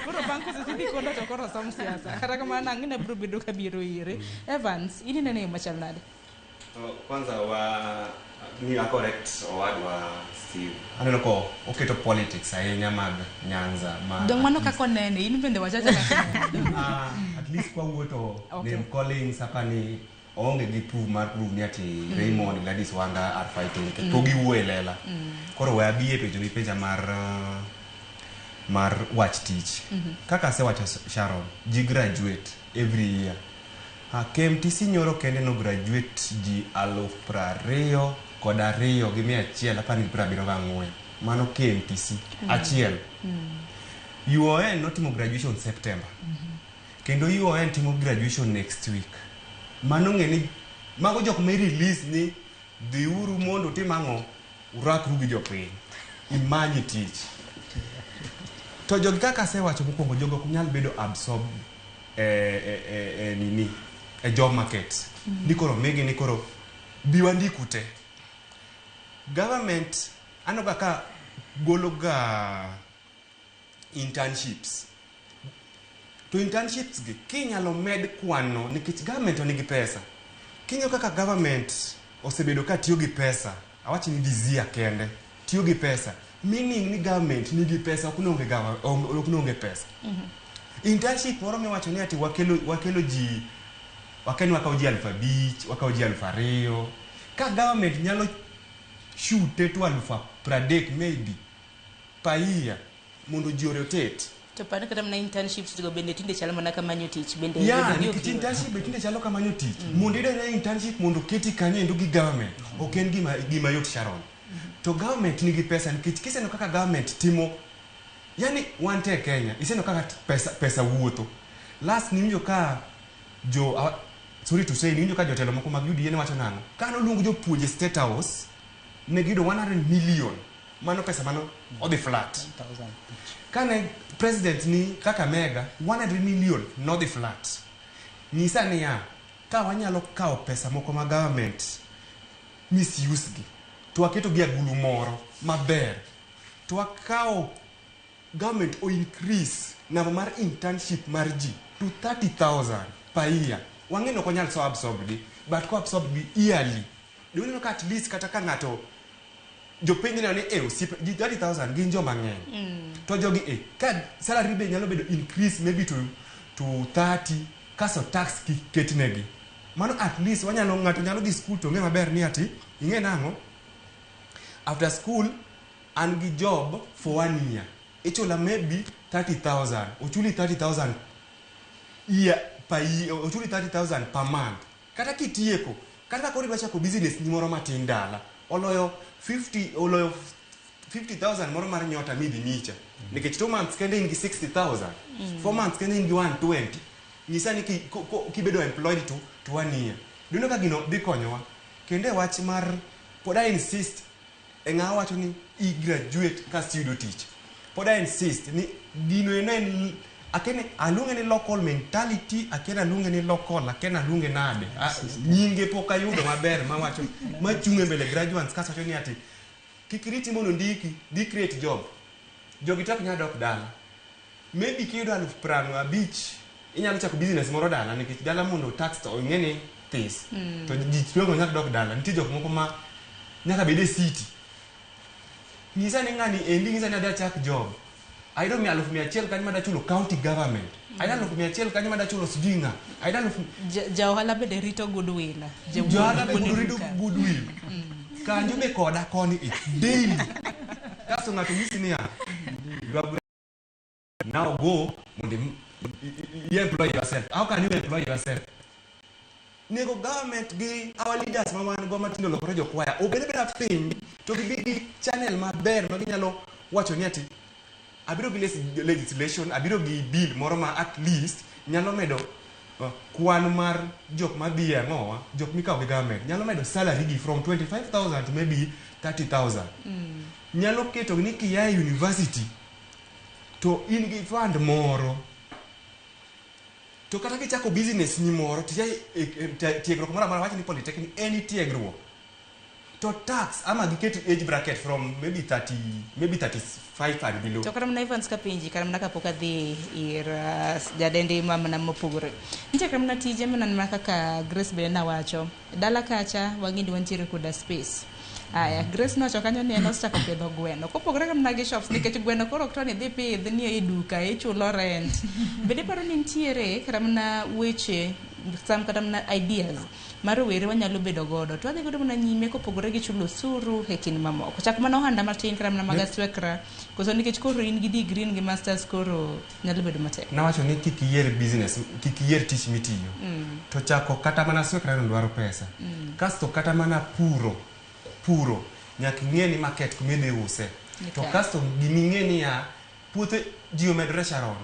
Koro bang' kosesidhi kondo to koro som siasa. Kata kamano ang'e ni abiro bedo kabiro ire. Evans, in ineno e yo machal nade? To kwanza wa ni a correct owadwa Steve. Aneno ko oketo politics ahinya mag Nyanza ma Dong mano kaka onene, in bende wachacha kaka onene. Ah, at least kwa wuotho Okay. name calling sapa ni oonge gi proof mar prove ni ati Raymond Gladys Wanga are fighting nikech pok giwuoyo e lela. Koro we abi e penjo mipenja mar wach tich. Kaka asewacho Sharon, ji graduate every year. KMTC nyoro kende no graduate ji 22,174. Mano KMTC achiel. UON notimo graduation September. Kendo UON timo graduation next week. Mano ng'e ni mago jok ma release ni dhiuru mondo utim ang'o urakru gi jopiny imany tich to jogi kaka asewacho mokwongo jogo ok nyal bedo absorb e nini e job market ni koro migi ni koro bi wandiku te government aneno ga ka golo ga internships to internships gi kinyalo med kwano nikech government nigi pesa king'iyo kaka government osebedo ka tiyo gi pesa awach ni dizia kende tiyo gi pesa meaning ni government nigi pesa ok nonge ok nonge pesa internship moro miwacho ni ati wakelo ji Wakeni wakawo ji 5,000, wakawo ji 2,000. Ka government nyalo shute to 30,000 maybe per year mondo ji rotate. To par kata mana internships go bende tinde chalo mana ka manyo tich bende Ya, yudo gi ok nikech yot. internship be tinde chalo ka manyo tich. Mondo iyud internship mondo keti kanyo endo gi government, ok en gima yot Sharon. To government nigi pesa nikech kiseneno kaka government timo, yani wan te e Kenya, iseneno kaka pesa wuotho. Last niwinjo ka jo sorry to say, niwinjo ka jotelo moko mag UDA ne wacho nang'o? Ka noluong jopuonje State House, ne giyudo 100 million. Mano pesa mano odhi flat. Kane president ni Kakamega, 100 million nodhi flat. Nyisa niya, ka wanyalo kawo pesa moko ma government misuse gi, to waketo gi agulu moro maber, to wakawo government o increase number mar internship mar ji to 30,000 per year. Wang'e ni ok onyal so absorb gi, but ko absorb gi yearly. Doneno ka at least kata ka ng'ato jopiny neno ni e osiepe ji 30,000 gin joma ng'eny. To jogi e ka salary be nyalo bedo increase maybe to 30 kaso tax ketnegi. Mano at least wanyalo ng'ato nyalo dhi school to ng'e maber ni ati ing'e nang'o after school an gi job for one year ichula maybe 30,000 ochuli 30,000 year per year ochuli 30,000 per month kata kitieko kata ka koro idwa chako business ni moro matin dala oloyo 50 oloyo 50,000 moro mar nyota midhi micha nikech 2 months kende in gi 60,000 4 months kende in gi 120 nyisa ni kibedo employed to one year duno ka gino dhi konyowa kendo e wach mar pod I insist e ng'a wacho ni i graduate kasto iyudo tich pod I insist ni gino eno en akene aluonge ni local mentality akene aluonge ni local akene aluonge nade nyinge pok ayudo maber mawacho machung' e mbele graduates kasto wacho ni ati kik iriti mondo ndiki dhi create job jogi to ok nyal dok dala maybe kiyudo 50,000 inyalo chako business moro dala nikech dala mondo tax to ing'e ni this to ji tweng'o nyaka dok dala nitie jok moko ma nyaka bed e city nyisa ni ng'ani endi nyisa ni adhi achak job ayudo 100,000 kanyo mada chulo county government ayudo 100,000 kanyo mada chulo sijui ng'a ayudo alufu Ja ohala bende rito goodwill. Johala be rito goodwill kanjo be koda koni e daily kasto ng'ato nyisi niya you are now go mondo you employ yourself how can you employ yourself nego government gi our leaders ma wan go matindo lokore jokwaya obed abeda piny to gibi gi channel maber ma ginyalo wacho ni ati abiro gi legislation abiro gi bill moro ma at least nyalo medo kwan mar jok madhi e ang'owa jok mikawo gi government nyalo medo salary gi from 25,000 to maybe 30,000 nyalo keto ni kia e university to in gi fund moro to kata kichako business ni moro to tiegruok moro amora wach ni polytechnic any tiegruok to tax ama giket age bracket from maybe 30 maybe 35 and below To kata mana Evans kapenji kata mana kapok adhi ir jadendi ma mana mopogore. Nitie kata mana tije mana kaka Grace bende nawacho. Dala kacha wang'e ni wantiere koda space. Aya, Grace nowacho kanyo ni en osechako pidho gweno. Kopogore kata mana gi shops nikech gweno koro ok to ni idhi pidh ni e duka ichulo rent. Bende iparo ni nitiere kata mana weche some kata mana ideas mar rowere wanyalo bedo godo to wadhi godo mana nyime kopogore gi chulo osuru e kind mamoko. Chak mana ohanda matin kata mana mag aswekra koso nikech koro in gi degree in gi masters koro nyalo bedo matek. Nawacho ni kik iyier business kik iyier tich mitiyo to chako kata mana swekra no dwaro pesa kasto kata mana puro nyaka ing'e ni market kuma idhi use to kasto giming'e niya puothe ji omedore Sharon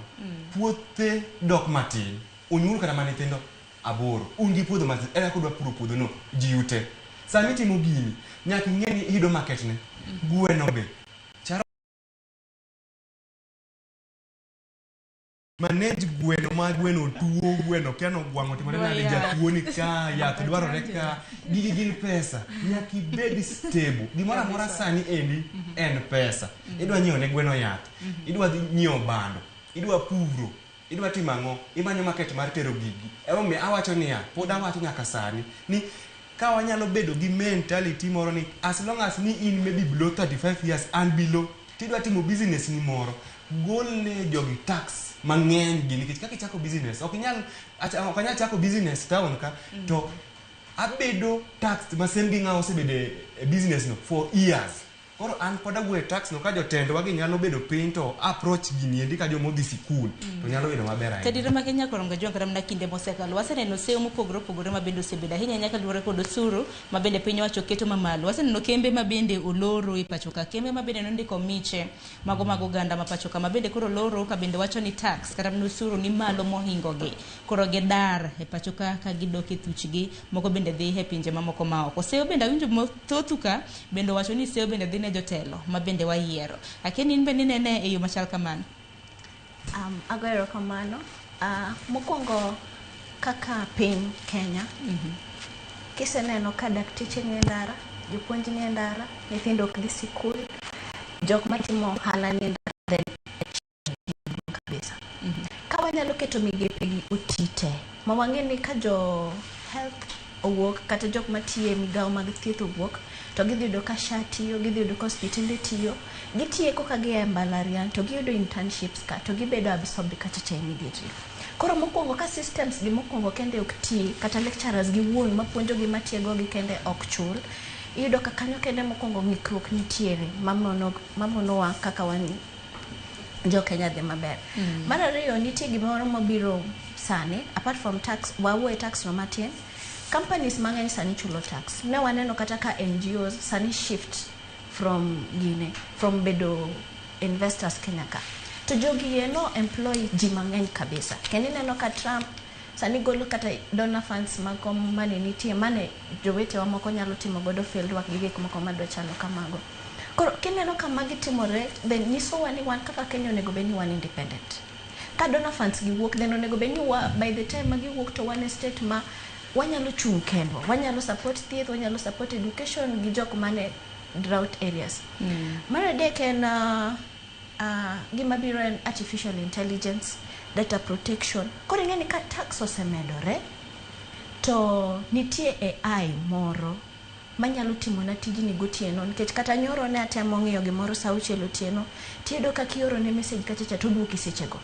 puothe dok matin onyuol kata mana nyithindo 8 un gi puodho matin eka kudwa puro puodho no ji ute sami timo gini nyaka ing'e ni iyudo market ne gweno be manage gweno ma gweno tuo gweno kia no gwang'o otimore nade jatuo ni ka yath dwarore ka gigi gin pesa nyaka ibed stable gimoro amora sani endi en pesa idwa nyiewo ne gweno yath idwa dhi nyiewo bando idwa puro idwa timo ang'o imanyo market mar tero gigi emomiyo awacho niya pod awacho nyaka sani ni ka wanyalo bedo gi mentality moro ni as long as ni in maybe below 35 years and below tidwa timo business ni moro Golne jogi tax mang'eny gi nikech kaka ichako business ok inyal ok anyal chako business town ka to abedo taxed ma same gi ng'awa osebedo e business no for years. Koro an pod awuoyo e tax no ka jotendwa gi nyalo bedo piny to approach gini endi ka joma odhi sikul to nyalo bedo maber ahinya. Tadira ma Kenya koro Ngajuang kata mana kinde mosekalo waseneno seyo mopogore opogore ma bende osebedo ahinya ahinya kaluwore kod osuru ma bende piny owacho keto mamalo. Waseneno kembe ma bende oloro e pacho ka, kembe ma bende nondiko miche mago mag oganda ma pacho ka ma bende koro loro ka bende wacho ni tax kata mana osuru ni malo mohingo gi. Koro gidar e pacho ka ka gidok e thuchgi, moko bende dhi e pinje mamoko ma oko. Seyo bende awinjo thoth ka bende owacho ni seyo bende dhi ne jotelo ma bende wayiero. Akia ni in bende inene e yo machal kamano? Agoyo erokamano. Mokwongo kaka piny Kenya, kiseneno ka dakteche nie ndara, jopuonj nie ndara, nyithindo ok dhi sikul, jok matimo ohala nie ndara, then kabisa. Ka wanyalo keto migepe gi oti te, ma wang'e ni ka jo health owuok kata jok matiyo e migawo mag thieth owuok, to gidhi yudo ka SHA tiyo, gidhi yudo ka osiptende tiyo, gitieko ka gia e mbalariany to giyudo internships ka to gibedo absorbed kachacha immediately. Koro mokwongo ka systems gi mokwongo kende ok ti, kata lecturers gi wuon mapuonjogi matiegogi kende ok chul, iyudo ka kanyo kende mokwongo ng'ikruok nitiere mamonowa kaka wan jo Kenya dhi maber. Mar ariyo nitie gimoro mabiro sani, apart from tax, wawuo e tax no matin, companies mang'eny sani chulo tax. Ne waneno kata ka NGOs sani shift from gine, from bedo investors Kenya ka. To jogi eno employ ji mang'eny kabisa. Kendo ineno ka Trump sani golo kata donor funds mago mane nitie mane jowetewa moko nyalo timo godo field work gi gik moko madwa chalo kamago. Koro kineno ka magi timore, then nyisowa ni wan kaka Kenya onego bed ni wan independent. Ka donor funds gi wuok, then onego bed ni wa, by the time ma giwuok to wan e state ma wanyalo chung' kendwa, wanyalo support thieth, wanyalo support education gi jok mane drought areas. Mar adek en gima biro en artificial intelligence, data protection. Koro ing'e ni ka tax osemedore, to nitie AI moro manyalo timona tijni gotieno nikech kata nyoro ne atemo ng'iyo gimoro sa 6 otieno tiyudo ka kioro ne message kachacha to oduoki sechego.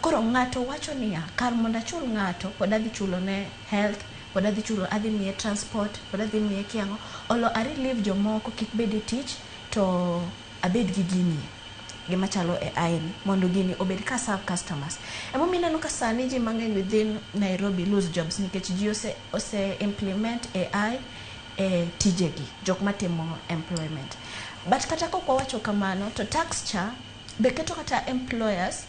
Koro ng'ato wacho niya, kar mondo achul ng'ato pod adhi chulo ne health, pod adhi chulo, adhi miye transport, pod adhi miye kiang'o, olo a relieve jomoko kik bed e tich to abed gi gini gima chalo AI ni mondo gini obed ka serve customers. Emomiyo ineno ka sani ji mang'eny within Nairobi lose jobs nikech ji ose implement AI e tijegi, jok matimo employment. But kata kok wawacho kamano, to tax cha be keto kata employers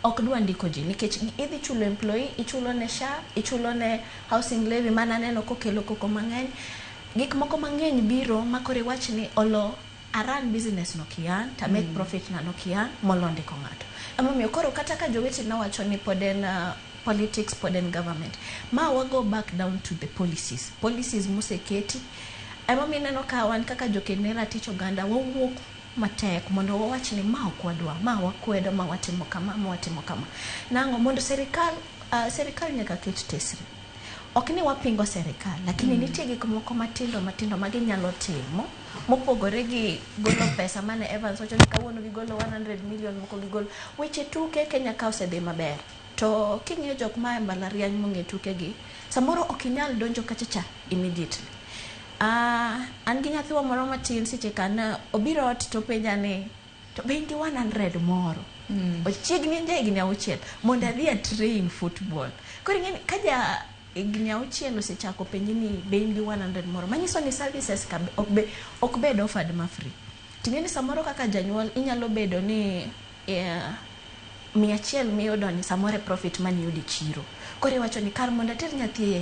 ok dwa ndiko ji nikech idhi chulo employee, ichulo ne SHA, ichulo ne housing levy mana neno kokelo koko mang'eny. Gik moko mang'eny biro ma koro iwach ni olo a run business no kian, to make profit na no kian, molo ndiko ng'ato. Emomiyo koro kata ka jowetena wacho ni pod en politics, pod en government, ma wa go back down to the policies. Policies moseketi. Emomiyo ineno ka wan kaka joked ne ratich oganda wawuok matek mondo wawach ni ma ok wadwa, ma wakwedo, ma watimo kama, ma watimo kama. Nang'o? Mondo serikal nyaka ket tesre. Ok ni wapingo serikal, lakini nitie gik moko matindo matindo ma ginyalo timo mopogore gi golo pesa mane Evans wacho ni kawuono gigolo 100 million, moko gigolo. Weche tuke Kenya ka osedhi maber. To king'iyo jok ma e mbalariany mong'e tuke gi, samoro ok inyal donjo kachacha immediately. An gi nyathiwa moro matin seche ka ne obiro ot to penja ni to be in gi 100 moro. Ochiegni en ja higni 6 mondo adhi a train football. Koro ing'e ni ka ja higni 6 osechako penji ni be in gi 100 moro, manyiso ni services ka ok bed offered ma free. Ting'e ni samoro kaka janyuol inyalo bedo ni 100 miyudo ni samoro e profit maniyudo e chiro. Koro iwacho ni kar mondo ater nyathi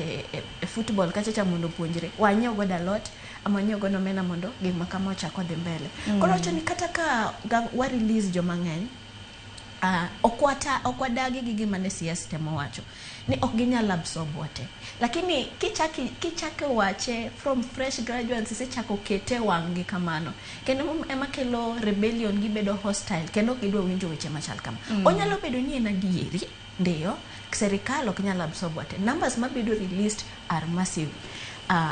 e football kachacha mondo opuonjre, wanyiew godo alot ama wanyiew godo omena mondo gik ma kama ochak odhi mbele. Koro wacho ni kata ka wa release joma ng'eny, ok wadagi gi gima ne CS temo wacho ni ok ginyal absorb wate, lakini kichako wache from fresh graduates isechako kete wang' gi kamano kendo ema kelo rebellion, gibedo hostile kendo ok gidwa winjo weche machal kama. Onyalo bedo ni en adieri ndiyo serikal ok nyal absorb wate, numbers mabedo released are massive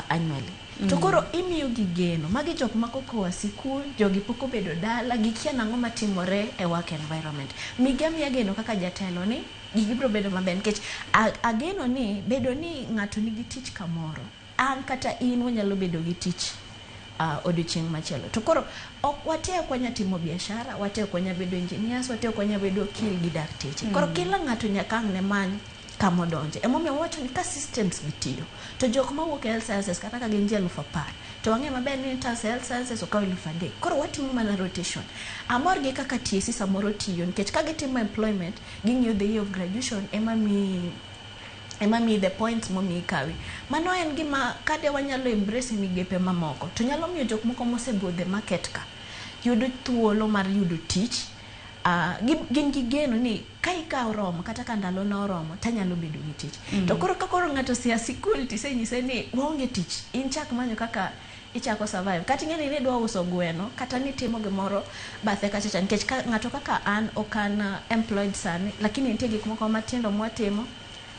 annually. To koro imiyo gi geno. Magi jok ma kokoa sikul, jogi pok obedo dala, gikia nang'o matimore e work environment. Migi amiya geno kaka jatelo ni gigi biro bedo maber nikech ageno ni bedo ni ng'ato nigi tich kamoro, an kata in wanyalo bedo gi tich odiochieng' machielo. To koro ok wate ok wanya timo biashara, wate ok wanya bedo engineers, wate ok wanya bedo okil gi dakteche. Koro kila ng'ato nyaka ang' ne many kamodonje. Emomiyo wawacho ni ka systems gi tiyo, to jok mawuok e health sciences kata ka gin ji 10,000, to wang'eyo maber ni interns e health sciences okawo 3,000. Koro watimo mana rotation. Amor gi kaka TSC samoro tiyo nikech ka gitimo employment, ging'iyo the year of graduation ema miyi the points momiyi kawi. Mano en gima kade wanyalo embrace e migepe mamoko, to nyalo miyo jok moko mosebudho e market ka yudo thuolo mar yudo tich. Gin gi geno ni ka ika oromo kata ka ndalo na oromo tanyalo bedo gi tich. To koro ka koro ng'ato osea sikul tisenyise ni waonge tich, in chak manyo kaka ichako survive. Kata ing'e ni nidwa uso gweno kata nitimo gimoro bathe kacha cha, nikech ka ng'ato kaka an ok an employed sani, lakini nitie gik moko matindo mwatimo.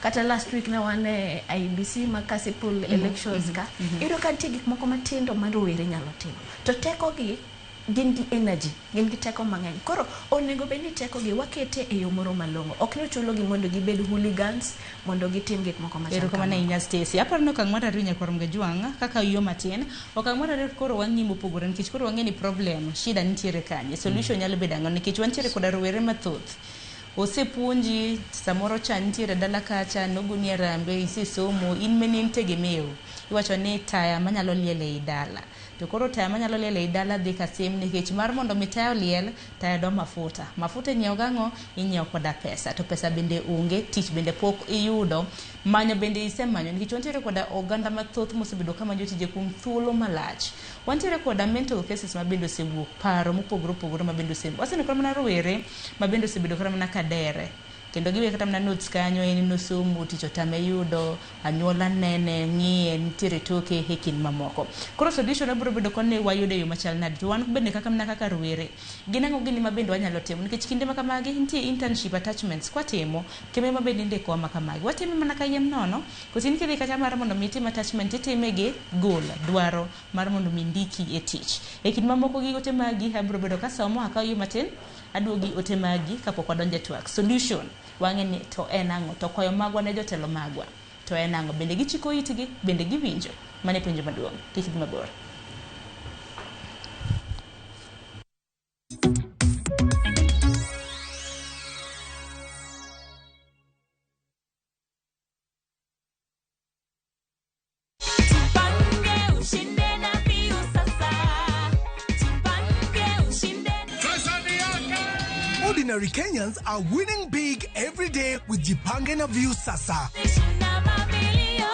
Kata last week ne wan e IEBC ma Kasipul elections ka, iyudo ka nitie gik moko matindo ma rowere nyalo timo. To teko gi gin gi energy, gin gi teko mang'eny. Koro onego bed ni teko gi wakete e yo moro malong'o. Ok ni ochulo gi mondo gibed hooligans, mondo gitim gik moko machal Erokamano kamago. ahinya Stacy. Aparo ni okang' mar ariyo nyakwar Mgajwang' kaka yo matin. Okang' mar ariyo koro wang'i mopogore nikech koro wang'e ni problem, shida nitiere kanye. Solution nyalo bedo ang'o nikech wantiere koda rowere mathoth. Osepuonji samoro cha nitiere dala kacha nogoni arambe isesomo in mane in tegemeo. Iwacho ni taya manyalo liel ei dala. To koro taya manyalo liel ei dala dhi kasim nikech mar mondo mi taya oliel, taya dwa mafuta. Mafuta inyiewo gang'o? Inyiewo koda pesa. To pesa bende onge, tich bende pok iyudo. Manyo bende isemanyo nikech wantiere koda oganda mathoth mosebedo ka manyo tije kuom thuolo malach. Wantiere koda mental cases ma bende osewuok, paro mopogore opogore ma bende osewuok. Waseneno kata mana rowere ma bende osebedo kata mana kadere. Kendo giwe kata mana notes kanyo, en nosomo, tich otame yudo, anyuola nene, ng'iye, nitiere toke e kind mamoko. Koro solution abiro bedo koni wayudo e yo machal nade. To wan bende kaka mana kaka rowere, gin ang'o gini ma bende wanyalo timo? Nikech kinde ma kamagi nitie internship attachments kwatimo, kembe ma bende indikowa ma kamagi. Watime mana kayiem nono, koso in kidhi kata mar mondo mi itim attachment, itime gi goal, dwaro mar mondo mi ndiki e tich. E kind mamoko gi ote magi abiro bedo kasomo, akawo yo matin, aduogi ote magi kapok wadonjo e twak. Solution, wang'e ni to en ang'o, to kwayo magwa ne jotelo magwa to en ang'o, bende gichiko itgi, bende giwinjo? Mano e penjo maduong'. Kik idhi mabor. Tupange ushinde na Viu sasa. Tupange ushinde. Ordinary Kenyans are winning big every day with Jipange na Viusasa.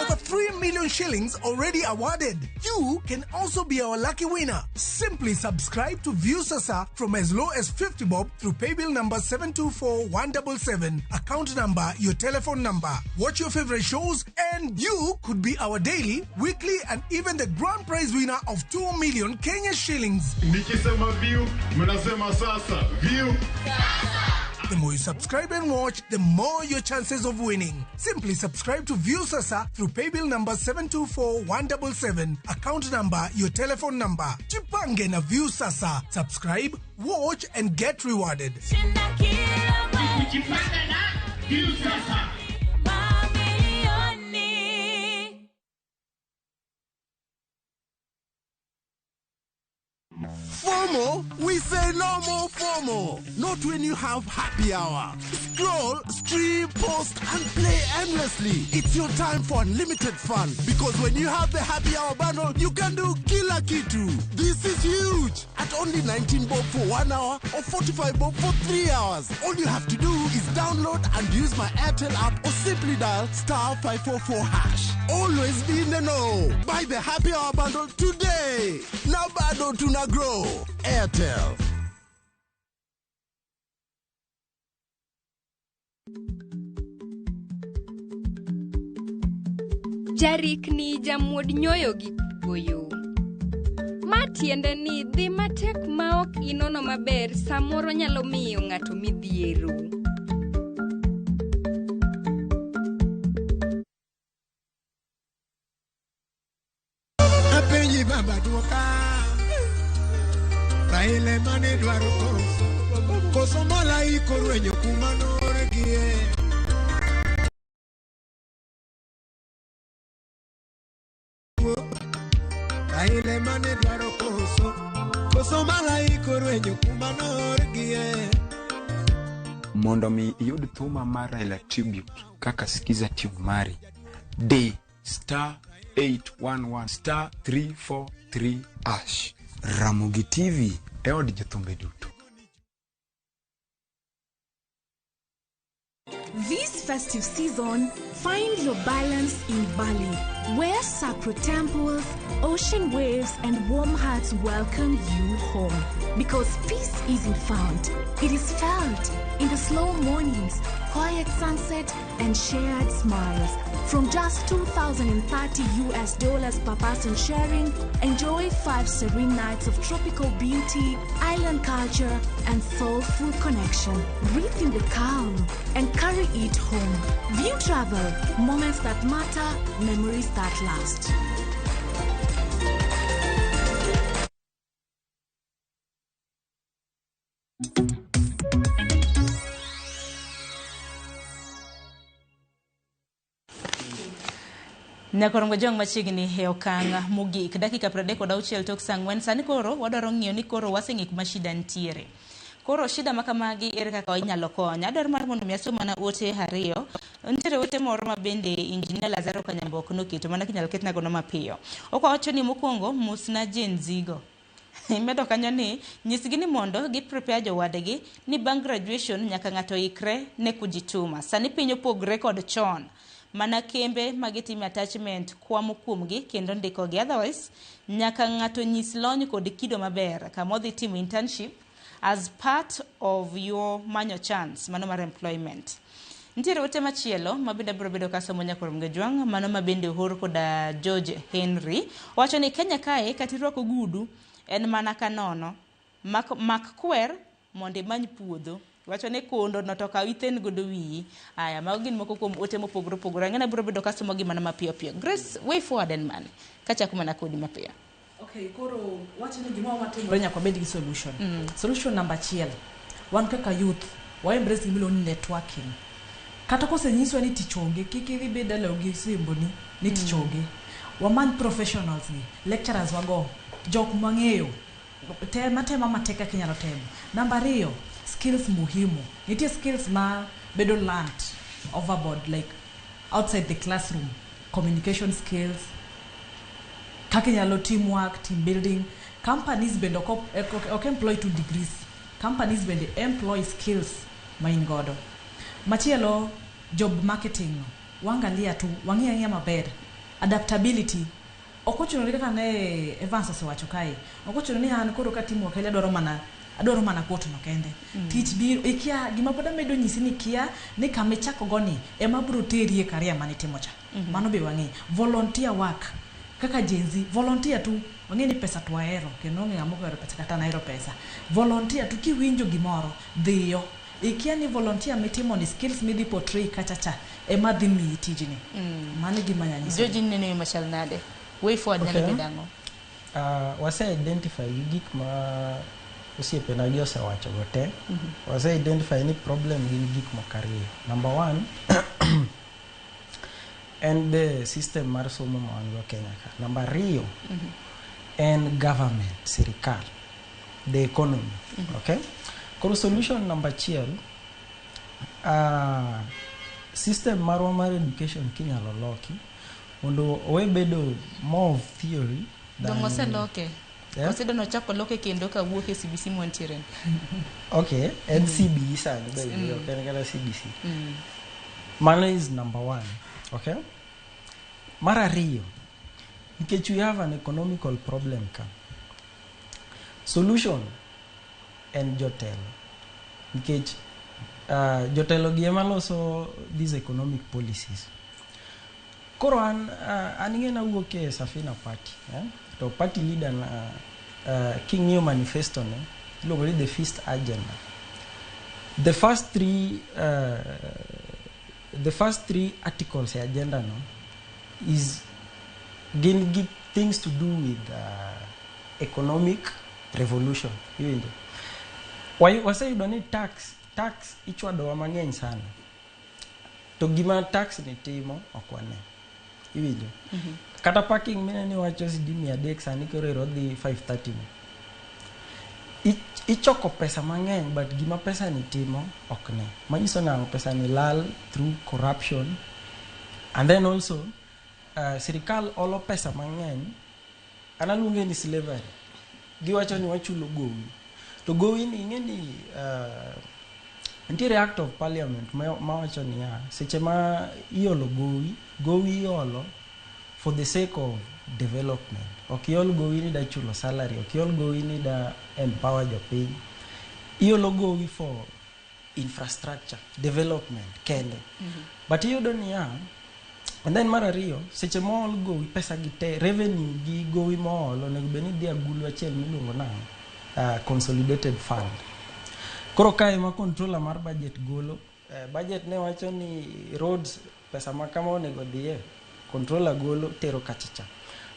Over 3 million shillings already awarded. You can also be our lucky winner. Simply subscribe to Viusasa from as low as 50 bob through paybill number 724177, account number, your telephone number. Watch your favorite shows and you could be our daily, weekly and even the grand prize winner of 2 million Kenya shillings. Nikisema view, mnasema sasa. View. The more you subscribe and watch, the more your chances of winning. Simply subscribe to Viusasa through paybill number 724177, account number, your telephone number. Jipange na Viusasa. Subscribe, watch and get rewarded. Kujipanga na Viusasa. Mamilioni. FOMO? We say no more FOMO. Not when you have happy hour. Scroll, stream, post, and play endlessly. It's your time for unlimited fun. Because when you have the happy hour bundle, you can do kila kitu. This is huge. At only 19 bob for 1 hour or 45 bob for 3 hours. All you have to do is download and use my Airtel app or simply dial star 544 hash. Always be in the know. Buy the happy hour bundle today. Now bado tuna grow. Airtel. Jarikni jamuod nyoyo gi kuoyo. Ma tiende ni dhi matek ma ok inono maber samoro nyalo miyo ng'ato midhiero. Baba duoka. Raila mane dwaro koso. Koso malaika orwenyo kuma noorgie. Raila mane dwaro koso. Koso malaika orwenyo kuma noorgie. Mondo mi iyud thuma mar Raila Tribute kaka Skiza Tune mari, di star 811 star 343 hash. Ramogi TV e od jothumbe duto. This festive season, find your balance in Bali, where sacred temples, ocean waves, and warm hearts welcome you home. Because peace isn't found, it is felt in the slow mornings, quiet sunset, and shared smiles. From just $2,030 US dollars per person sharing, enjoy 5 serene nights of tropical beauty, island culture, and soulful connection. Breathe in the calm and carry it home. View Travel, moments that matter, memories that last. Nyakorongo jong machiegni e okang' mogik dakika 36 tok saa 4 sani koro wadwaro ng'iyo ni koro waseng'e kuma shida nitiere. Koro shida ma kamagi ere kaka inyalo kony. Adwaro mar mondo mi asom mana ote ariyo. Nitiere ote moro ma bende Injinia Lazaro Kanyambok noketo mana kinyalo ketna gono mapiyo. Owacho ni mokwongo mosna Gen Z go. Imedo kanyo ni nyisgi ni mondo gi prepare jowadgi ni bang' graduation nyaka ng'ato ikre ne kujituma. Sani piny opogre kod chon. Mana kembe magitime attachment kwamo kuomgi kendo ndikogi. Otherwise, nyaka ng'ato nyis lony kod kido maber kama odhi timo internship as part of your manyo chance, mano mar employment. Nitiere ote machielo ma bende abiro bedo kasomo nyakoro Mgejwang', mano ma bende ohor koda George Henry. Owacho ni Kenya kae kata irwako gudu en mana kanono. Mak kwer mondo imany puodho. Wacho ni kondo no to kaw ithen godo wiyi. Aya, mago gin moko kuom ote mopogore opogore. Ang'e ni abiro bedo kasomo gi mana mapiyo piyo. Grace, way forward en mane? Kachako mana kodi mapiyo. Okay, koro wacho ni gimoro matimore nyaka wabed gi solution. Solution namba achiel, wan kaka youth, wa embrace gima iluongo ni networking. Kata kosenyiswa ni tich onge, kik idhi bed dalawu gi simboni ni tich onge. Wamany professionals gi, lecturers wago, jok mang'eyo. Tema tema matek kaka inyalo temo. Namba ariyo, skills muhimu. Nitie skills ma bedo learnt overboard, like outside the classroom. Communication skills, kaka inyalo teamwork, team building. Companies bende ok employ 2 degrees. Companies bende employ skills ma in godo. Machielo, job marketing. Wangalia tu, wang'i ang'iya maber. Adaptability. Ok ochuno ni kaka ne Evans osewacho kae. Ok ochuno ni an koro ka teamwork kende adwaro mana quote no kende. Tich biro, ikia, gima pod amedo nyisi ni ikia ni kama ichako go ni ema biro teri e career mane itimo cha. Mano be wang'e. Volunteer work. Kaka Gen Z, volunteer tu, wang'e ni pesa to wahero, kendo onge ng'ama ok ohero pesa kata an ahero pesa. Volunteer tu kiwinjo gimoro, dhiyo. Ikia ni volunteer mitimo ni skills midhi portray kacha cha ema dhi miyi tijni. Mano e gima anyalo nyiso. George neno yo machal nade? Way forward nyalo bedo ang'o? Wase identify gi gik ma osiepena gi osewacho go te. Wase identify ni problem gin gik moko ariyo. Number 1, en the system mar somo ma wan go Kenya ka. Number 2, en government, sirikal, the economy. Okay? Koro solution number 1, system marwa mar education kinyalo loki mondo owe bedo more of theory than Dong oseloke. Yeah? Osedono ochako loke kendo kawuok e CBC mwantiere ni. Okay, en CBE sani, by the way, ok en kata CBC. Mano is number 1, okay? Mar ariyo, nikech we have an economical problem ka. Solution en jotelo. Nikech jotelo gi ema loso these economic policies. Koro an ing'e nawuok e Safina Party, eh? To party leader na king'iyo manifesto ne, iluongo ni the Feast Agenda. The first three articles e agenda no is gin gi things to do with economic revolution. Iwinjo? Waseyudo ni tax ichwadowa mang'eny sana. To gima tax ni timo ok wane. Iwinjo? Kata parking minene wacho sijui 300 sani koro ero dhi 530 ni. Ichoko pesa mang'eny, but gima pesa ni timo ok ne. Manyiso nang'o? Pesa ni lal through corruption. And then also sirikal olo pesa mang'eny. An aluonge ni slavery. Giwacho ni wachulo gowi. To gowi ni ing'e ni nitiere act of parliament mawacho niya, seche ma iolo gowi, gowi iolo for the sake of development. Ok iol gowi ni da chulo salary, ok iol gowi ni da empower jopiny. Iolo gowi for infrastructure development kende. But iyudo niya, and then mar ariyo, seche mool gowi, pesa gi te, revenue gi gowi mool onego bed ni dhi agulu achiel miluongo nang'o? Consolidated fund. Koro kae ma controller mar budget golo, budget ne wacho ni roads pesa ma kama onego dhiye, controller golo tero kachacha.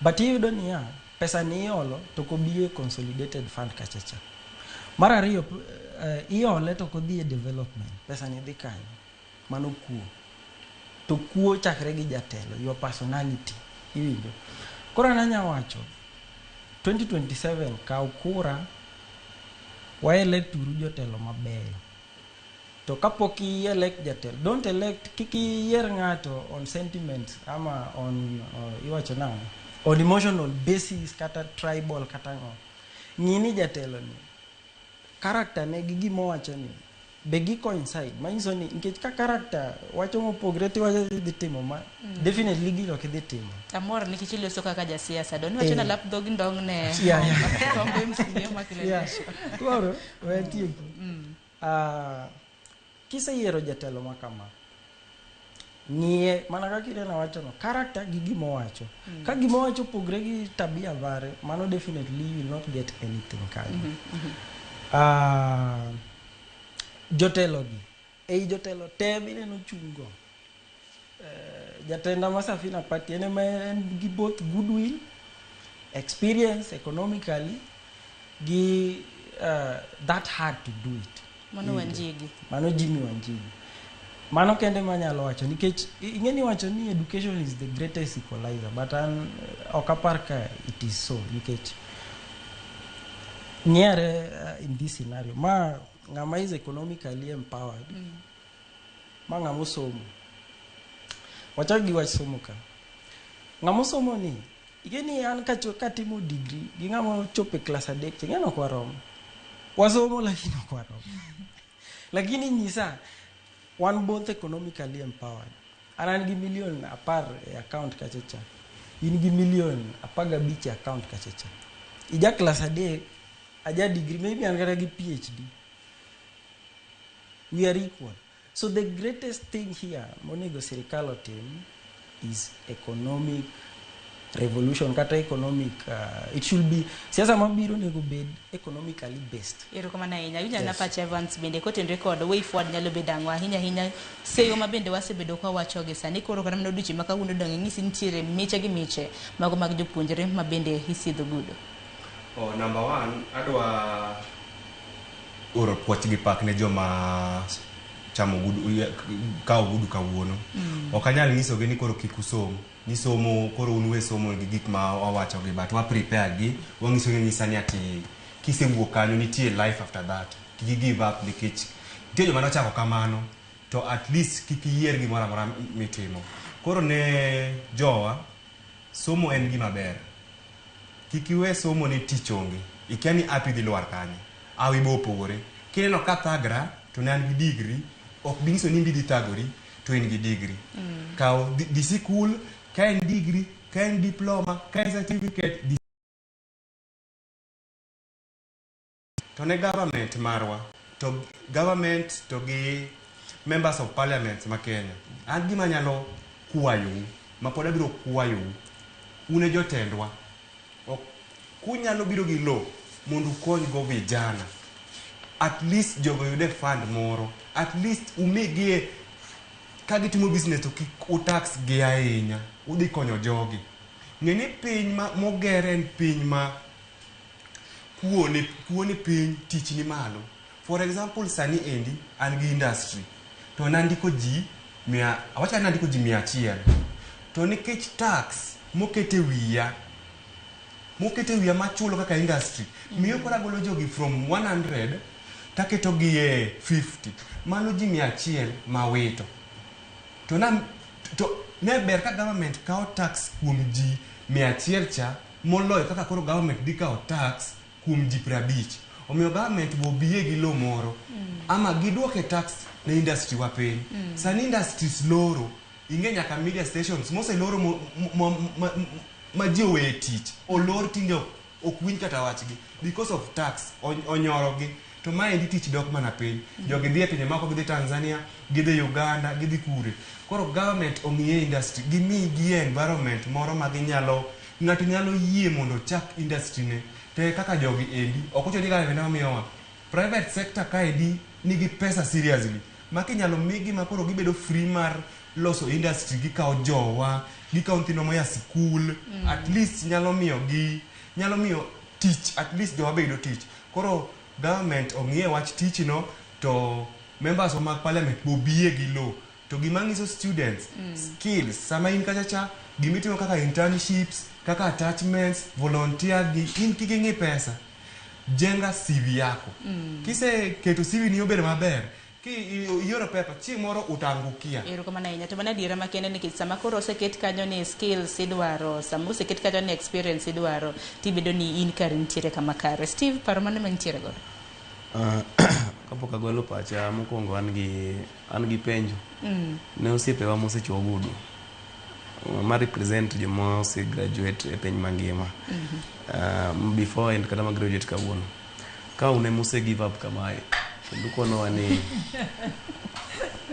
But iyudo niya, pesa ni iolo to ok obi e consolidated fund kachacha. Mar ariyo, iole to ok odhi e development, pesa ni dhi kanyo. Mano kuo. To kuo chakre gi jatelo, your personality. Iwinjo? Koro an anya wacho, 2027 kaw kura, wa elect uru jotelo mabeyo. To kapok i elect jatelo, don't elect, kik iyier ng'ato on sentiment ama on iwacho nang'o? On emotional basis kata tribal kata ang'o. Ng'i ni jatelo ni character ne gi gima owacho ni be gi coincide, manyiso ni nikech ka character wacho mopogre tiwacho ni idhi timo ma, definitely gino ok idhi timo. Amor nikech iloso kaka jasiasa. Don iwacho na lap dhogi ndong' ne kombe MCA ma Kileleshwa. Koro we tieki. Kiseyiero jatelo ma kama, ng'iye mana kaka Irene wacho no, character gi gima owacho. Ka gima owacho opogre gi tabia mare, mano definitely you will not get anything kanyo. Jotelo gi, ei jotelo te mineno chungo, jatenda ma Safina Party en ema en gi both goodwill, experience economically, gi that hard to do it. Mano Iwinjo? Wanjigi. Mano Jimmy Wanjigi. Mano kende manyalo wacho nikech ing'e ni wacho ni education is the greatest equalizer, but an ok apar ka it is so, nikech ng'iyare in this scenario ma ng'ama is economically empowered, ma ng'ama osomo, wachak gi wach somo ka, ng'ama osomo ni ing'e ni an katimo degree gi ng'ama ochopo e klas 3 cha, ing'e ni ok warom. Wasomo lakini ok warom. Lakini nyisa, wan both economically empowered. An gi milion 10 e account kacha cha, in gi milion 15 e account kacha cha. Ija klas 3, aja degree, maybe an kata gi PhD. We are equal. So the greatest thing here monego sirikal otim is economic revolution kata economic, it should be siasa mabiro onego bed economically based. Erokamano ahinya. Awinjo na pacha Evans bende kotenore kod way forward nyalo bedo ang'o, ahinya ahinya seyo ma bende wasebedo ka wacho gi sani koro kata mana odiochieng' ma kawuono dong' ing'isi nitiere miche gi miche mago mag jopuonjre ma bende isiedho gudo. Oh, number one, adwa oro puoch gi pak ne joma chamo gudu, kawo gudu kawuono. Ok anyal nyisogi ni koro kik usom. Ni somo, koro un we somo gi gik ma wawacho gi, but wa prepare gi, wanyisogi nyisa ni ati kisewuok kanyo nitie life after that. Kik i give up nikech nitie joma nochako kamano, to at least kik iyier gimoro amora mitimo. Koro ne jowa, somo en gima ber. Kik iwe somo ni tich onge. Ikia ni api dhi lwar kanye. Awi bo opogore. Kineno ka thagra, to ne an gi degree, ok bi nyiso ni in idhi thagori, to in gi degree. Kaw dhi sikul, ka en degree, ka en diploma, ka en certificate, dhi. To ne government marwa, to government to gi members of parliament ma Kenya, an gima anyalo kwayou, ma pod abiro kwayou, un e jotendwa, ok kunyalo biro gi law mondo ukony go vijana, at least jogo yude fund moro, at least umigie ka gitimo business to kik utax gi ahinya, udhi konyo jogi. Ng'e ni piny ma moger en piny ma kuo ni, kuo ni piny, tich ni malo. For example, sani endi an gi industry to nandiko ji mia, awacho ni nandiko ji 100. To nikech tax mokete wiya, mokete wiya machulo kaka industry, miyo koro agolo jogi from 100 taketo gi e 50. Mano ji 100 mawito. To na to ne ber ka government kawo tax kuom ji 100 cha moloyo kaka koro government dhi kawo tax kuom ji 50. Omiyo government bo biye gi law moro ama giduoke tax ne industry wa piny. Sani industries loro, ing'e nyaka media stations moseloro mo, mo, ma, ma ji oweye tich olor tinde ok winj kata wachgi because of tax onyorogi. To maendi tich dok mana piny. Jogi dhi e pinje moko, gidhi Tanzania, gidhi Uganda, gidhi kure. Koro government ong'iye industry, gimi gi environment moro ma ginyalo, ng'ato nyalo yie mondo ochak industry ne. Te kaka jogi endi, ok ochuno ni government ema miyowa. Private sector kaendi nigi pesa seriously. Ma kinyalo migi ma koro gibedo free mar loso industry, gikawo jowa, gikawo nyithindo moya sikul, at least nyalo miyo gi, nyalo miyo tich, at least jowa be yudo tich. Koro government ong'iye wach tich no, to members mag parliament bobie gi law. To gima nyiso students, skills, sama in kacha cha, gimitimo kaka internships, kaka attachments, volunteer gi, in kik ing'i pesa. Jenga CV yako. Kiseketo CV ni obedo maber, ki ioro paper, chieng' moro utaangukia. Erokamano ahinya. To mano adiera makende nikech sama koro oseket kanyo ni skills idwaro, sama oseket kanyo ni experience idwaro, tibedo ni in kare nitiere kama kare. Steve, paro mane mantiere godo? Kapok agolo pacha, mokwongo an gi penjo ne osiepewa mosechuo ogudu ma represent joma ose graduate e piny mangima before and kata ma graduate kawuono ka un ema use give up kamae kendo ukonowa ni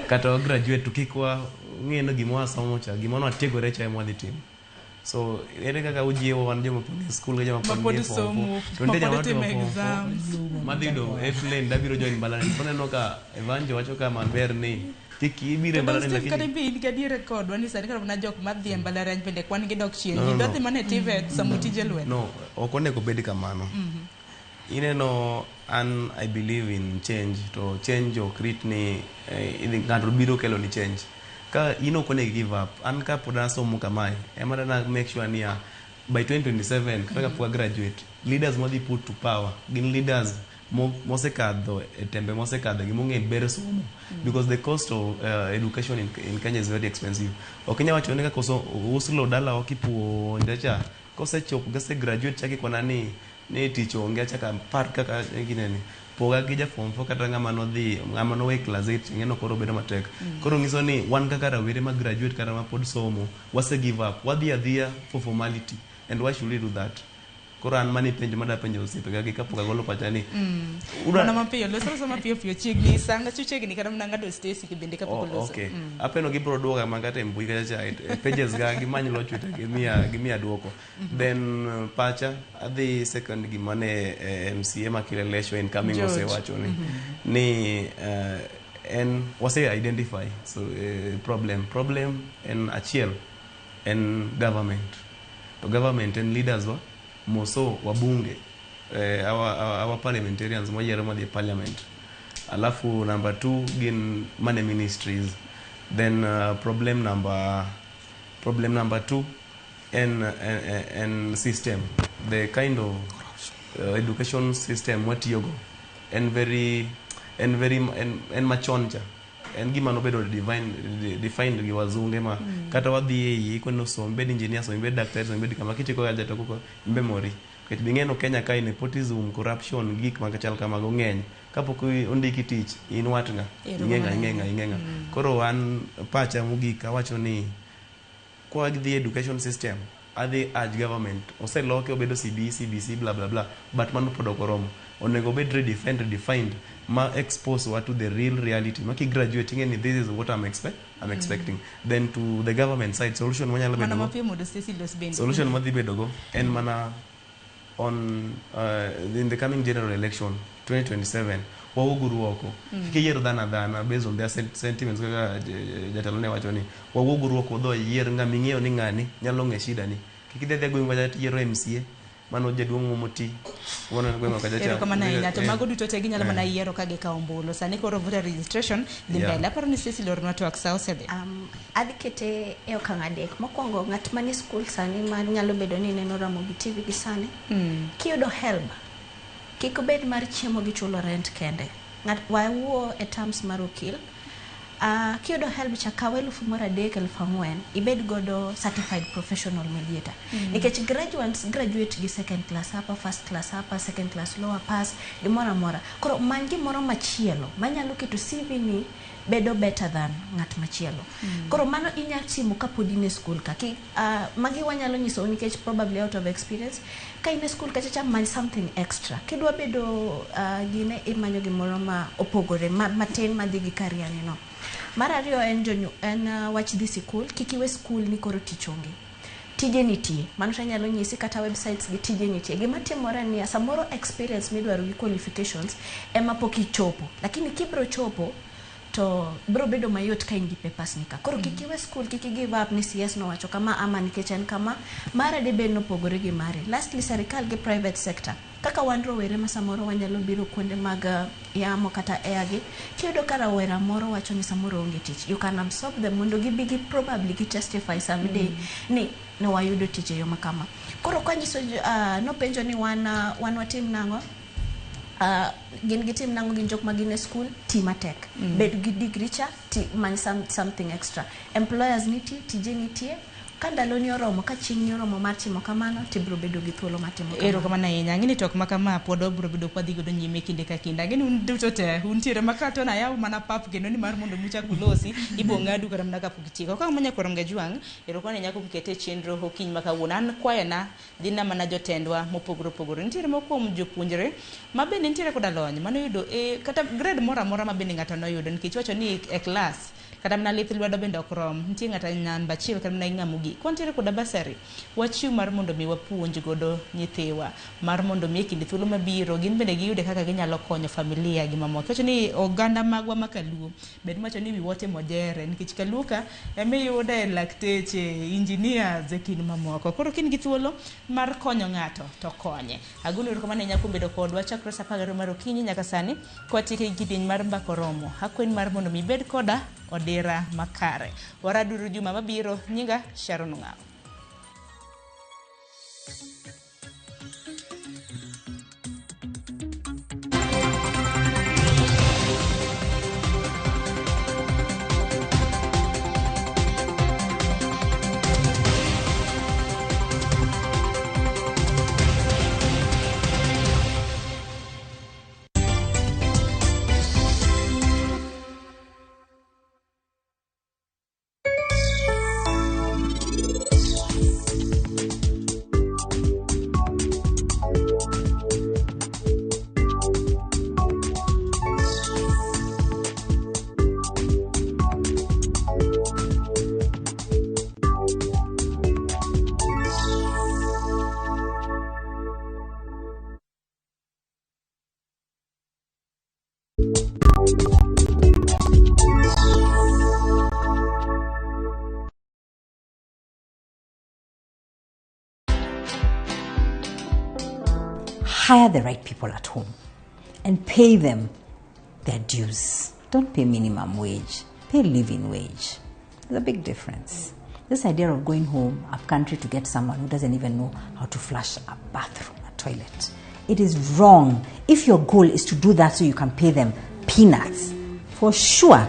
kata wa graduate to kik wa ng'e ni gima wasomo cha, gima nwatiegore cha ema wadhi timo. So ere kaka ujiwo wan joma pod nie school gi joma pod Ma pod nie form somo, four? To nitie ma joma pod timo timo form four exams. madhi yudo F lane dabiro join mbalariany. Oneno ka Evanjo wacho ka maber ni kik ibiro e To mbalariany Steve, kata lakini in be in gadier kodwa ni sani kata mana jok madhi e mbalariany bende kwan gi dok chien. No, Ji no, dwa no. dhi mana e TVET samo tije lwedo. No, ok onego bed kamano. Ineno, an I believe in change, to change ok rit ni ng'ato biro kelo ni change. Ka in ok onego give up. An ka pod asomo kamae ema dana make sure niya by 2027 kata kapok graduate, leaders madhi put to power gin leaders mosekadho e tembe mosekadho gi mong'e ber somo, because the cost of education in Kenya is very expensive. Ok inyal wacho ni ka koso uslo dalawa kipuonja cha kosechopo gase graduate chak ikona ni tich onge, achak apar kaka ginene poga gi ja form 4 kata ng'ama nodhi, ng'ama nowe class 8, ing'eno koro bedo matek. Koro nyiso ni wan kaka rawere ma graduate kata ma pod somo wase give up, wadhi adhiya for formality, and why should we do that? Koro an mani penjo mada penjo osiepega gi kapok agolo pacha ni Mana mapiyo, loso loso mapiyo piyo, chiegni sanga chiegni kata mana ng'ado Stacy bende kapok Oh, oloso. okay. Apeno gibiro duoka ma kata e mbui kacha cha e pages ga gimany loch gimiya duoko. Then pacha adhi second gima ne MCA ma Kileleshwa incoming George. osewacho ni en wase identify so problem en achiel en government, to government en leaders wa moso wabunge, our parliamentarians moyiero madhi e parliament. Alafu number two gin mane ministries. Then problem number two en system, the kind of education system watiyogo en very en machon cha, en gima nobedo defined gi wazunge ma kata wadhi e iye ikweno som, bed engineer, som ibed daktari, som ibed kama kitieko kacha to koko imbe mori nikech bing'eno Kenya kae nepotism, corruption, gik machal kamago ng'eny. Kapok ondiki tich in wat ng'a Ero ing'e ng'a kamano. ing'e ng'a ing'e ng'a. Koro an pacha mogik awacho ni kwa dhi education system, adhi urge government, oseloke obedo CBE, CBC, bla bla bla, but mano pod ok oromo. Onego obed redefined ma expose wa to the real reality ma ki graduate ing'e ni this is what I'm expecting. Then to the government side, solution manyalo Mana bedo go mapiyo mondo Stacy los bende. Solution madhi bedo go en mana on in the coming general election 2027 wawuoguru oko. Kik iyier dhano adhana based on their sentiments kaka jatelo ne wacho ni wawuoguru oko wadhi wayier ng'ama ing'eyo ni ng'ani nyalo ng'e shida ni. Kik idhi adhiya gweng' kacha tiyiero MCA mano jaduong' moti mano gweng' kacha cha. Erokamano ahinya. To mago duto te ginyalo mana yiero ka gikawo ombulu. Sani koro voter registration dhi mbele. Aparo ni Cecily ornwa twak sa osedhi. Adhi kete e okang' adek. Mokwongo, ng'at manie skul sani ma nyalo bedo ni neno Ramogi TV gi sani, kiyudo helb, kik obed mar chiemo gi chulo rent kende. Ng'at wawuo e terms mar okil. Kiyudo helb cha kaw 3,000 4,000 ibed godo certified professional mediator. Nikech graduates graduate gi second class upper, first class upper, second class lower pass, gimoro amora. Koro many gimoro machielo manyalo keto CV ni bedo better than ng'at machielo. Koro mano inya timo kapod in e school ka. Magi wanyalo nyisou nikech probably out of experience. Ka in e school kacha cha many something extra. Kidwa bedo gine imanyo gimoro ma opogore matin madhi gi career ni no. Mar ariyo en en wach dhi sikul, kik iwe skul ni koro tich onge. Tije nitie, mano to anyalo nyisi kata websites gi tije nitie. Gima timore en niya, samoro experience midwaro gi qualifications ema pok ichopo. Lakini kibro chopo to bro bedo mayot ka in gi papers ni ka. Koro kik iwe skul, kik i give up ni CS nowacho kama ama nikech en kama, mara debed nopogore gi mari. Lastly, serikal gi private sector. Kaka wan rowere ma samoro wanyalo biro kuonde mag yamo kata air gi, kiyudo ka rawera moro wacho ni samoro onge tich, you can absorb them mondo gibi gi probably gi testify someday ni ne wayudo tich e yo makama. Koro kanyiso nopenjo ni wan watim nang'o? Gin gitim nang'o gin jok ma gin e school, ti matek. Bed gi degree cha, ti many something extra. Employers nitie, tije nitie. Ka ndalo ni oromo, ka chieng' ni oromo mar timo kamano, tibiro bedo gi thuolo mar timo kamano. Erokamano ahinya. Ang'e ni twak ma kama pod wabiro bedo kwadhi godo nyime kinde ka kinde. Ang'e ni un duto te, untiere ma kata nayaw mana pap kendo ni mar mondo muchak ulosi, ibo ng'adu kata mana kapok itieko. Okang' ma nyakwar Mgajwang', erokamano ahinya kuom kete e chenro okinyi ma kawuono. An kwayona dhi na mana jotendwa mopogore opogore. Nitiere moko kuom jopuonjre ma bende nitiere koda lony manoyudo kata grade moro amora ma bende ng'ato noyudo nikech iwacho ni e klas kata mana lith lwedo bende ok rom. Nitie ng'ato namba achiel kata mana ng'ama mogik. Kwantiere koda basari, wachiw mar mondo mi wapuonj godo nyithiwa, mar mondo mi e kinde thuolo mabiro gin bende giyude kaka ginyalo konyo familia gi mamoko. Iwacho ni oganda magwa ma Kaluo, bed miwacho ni wiwa otimo jere, nikech Kaluo ka emiyude lakteche, engineers e kind mamoko. Koro ka in gi thuolo mar konyo ng'ato to konye. Agolo erokamano ahinya kuom bedo kodwa chakre sa 12 mar okinyi nyaka sani kwatieko e kidieny mar Mbaka Oromo. Akwayi mar mondo mi ibed koda odira makare. Waraduru juma mabiro. Nyinga Sharon Ong'awo. Hire the right people at home and pay them their dues. Don't pay minimum wage, pay living wage. There's a big difference. This idea of going home up country to get someone who doesn't even know how to flush a bathroom, a toilet, it is wrong. If your goal is to do that so you can pay them peanuts, for sure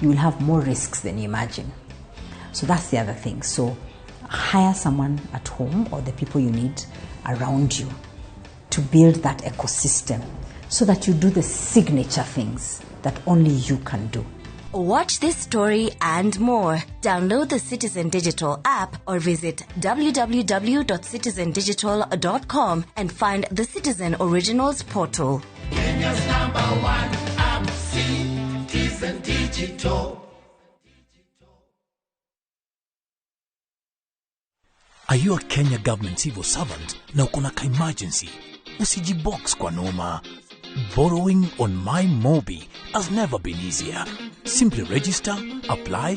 you will have more risks than you imagine. So that's the other thing. So hire someone at home or the people you need around you to build that ecosystem so that you do the signature things that only you can do. Watch this story and more. Download the Citizen Digital app or visit www.citizendigital.com and find the Citizen Originals portal. Kenya's #1 app, Citizen Digital. Are you a Kenya government civil servant na uko na ka emergency? Usijibox kwa noma. Borrowing on MyMobi has never been easier. Simply register, apply,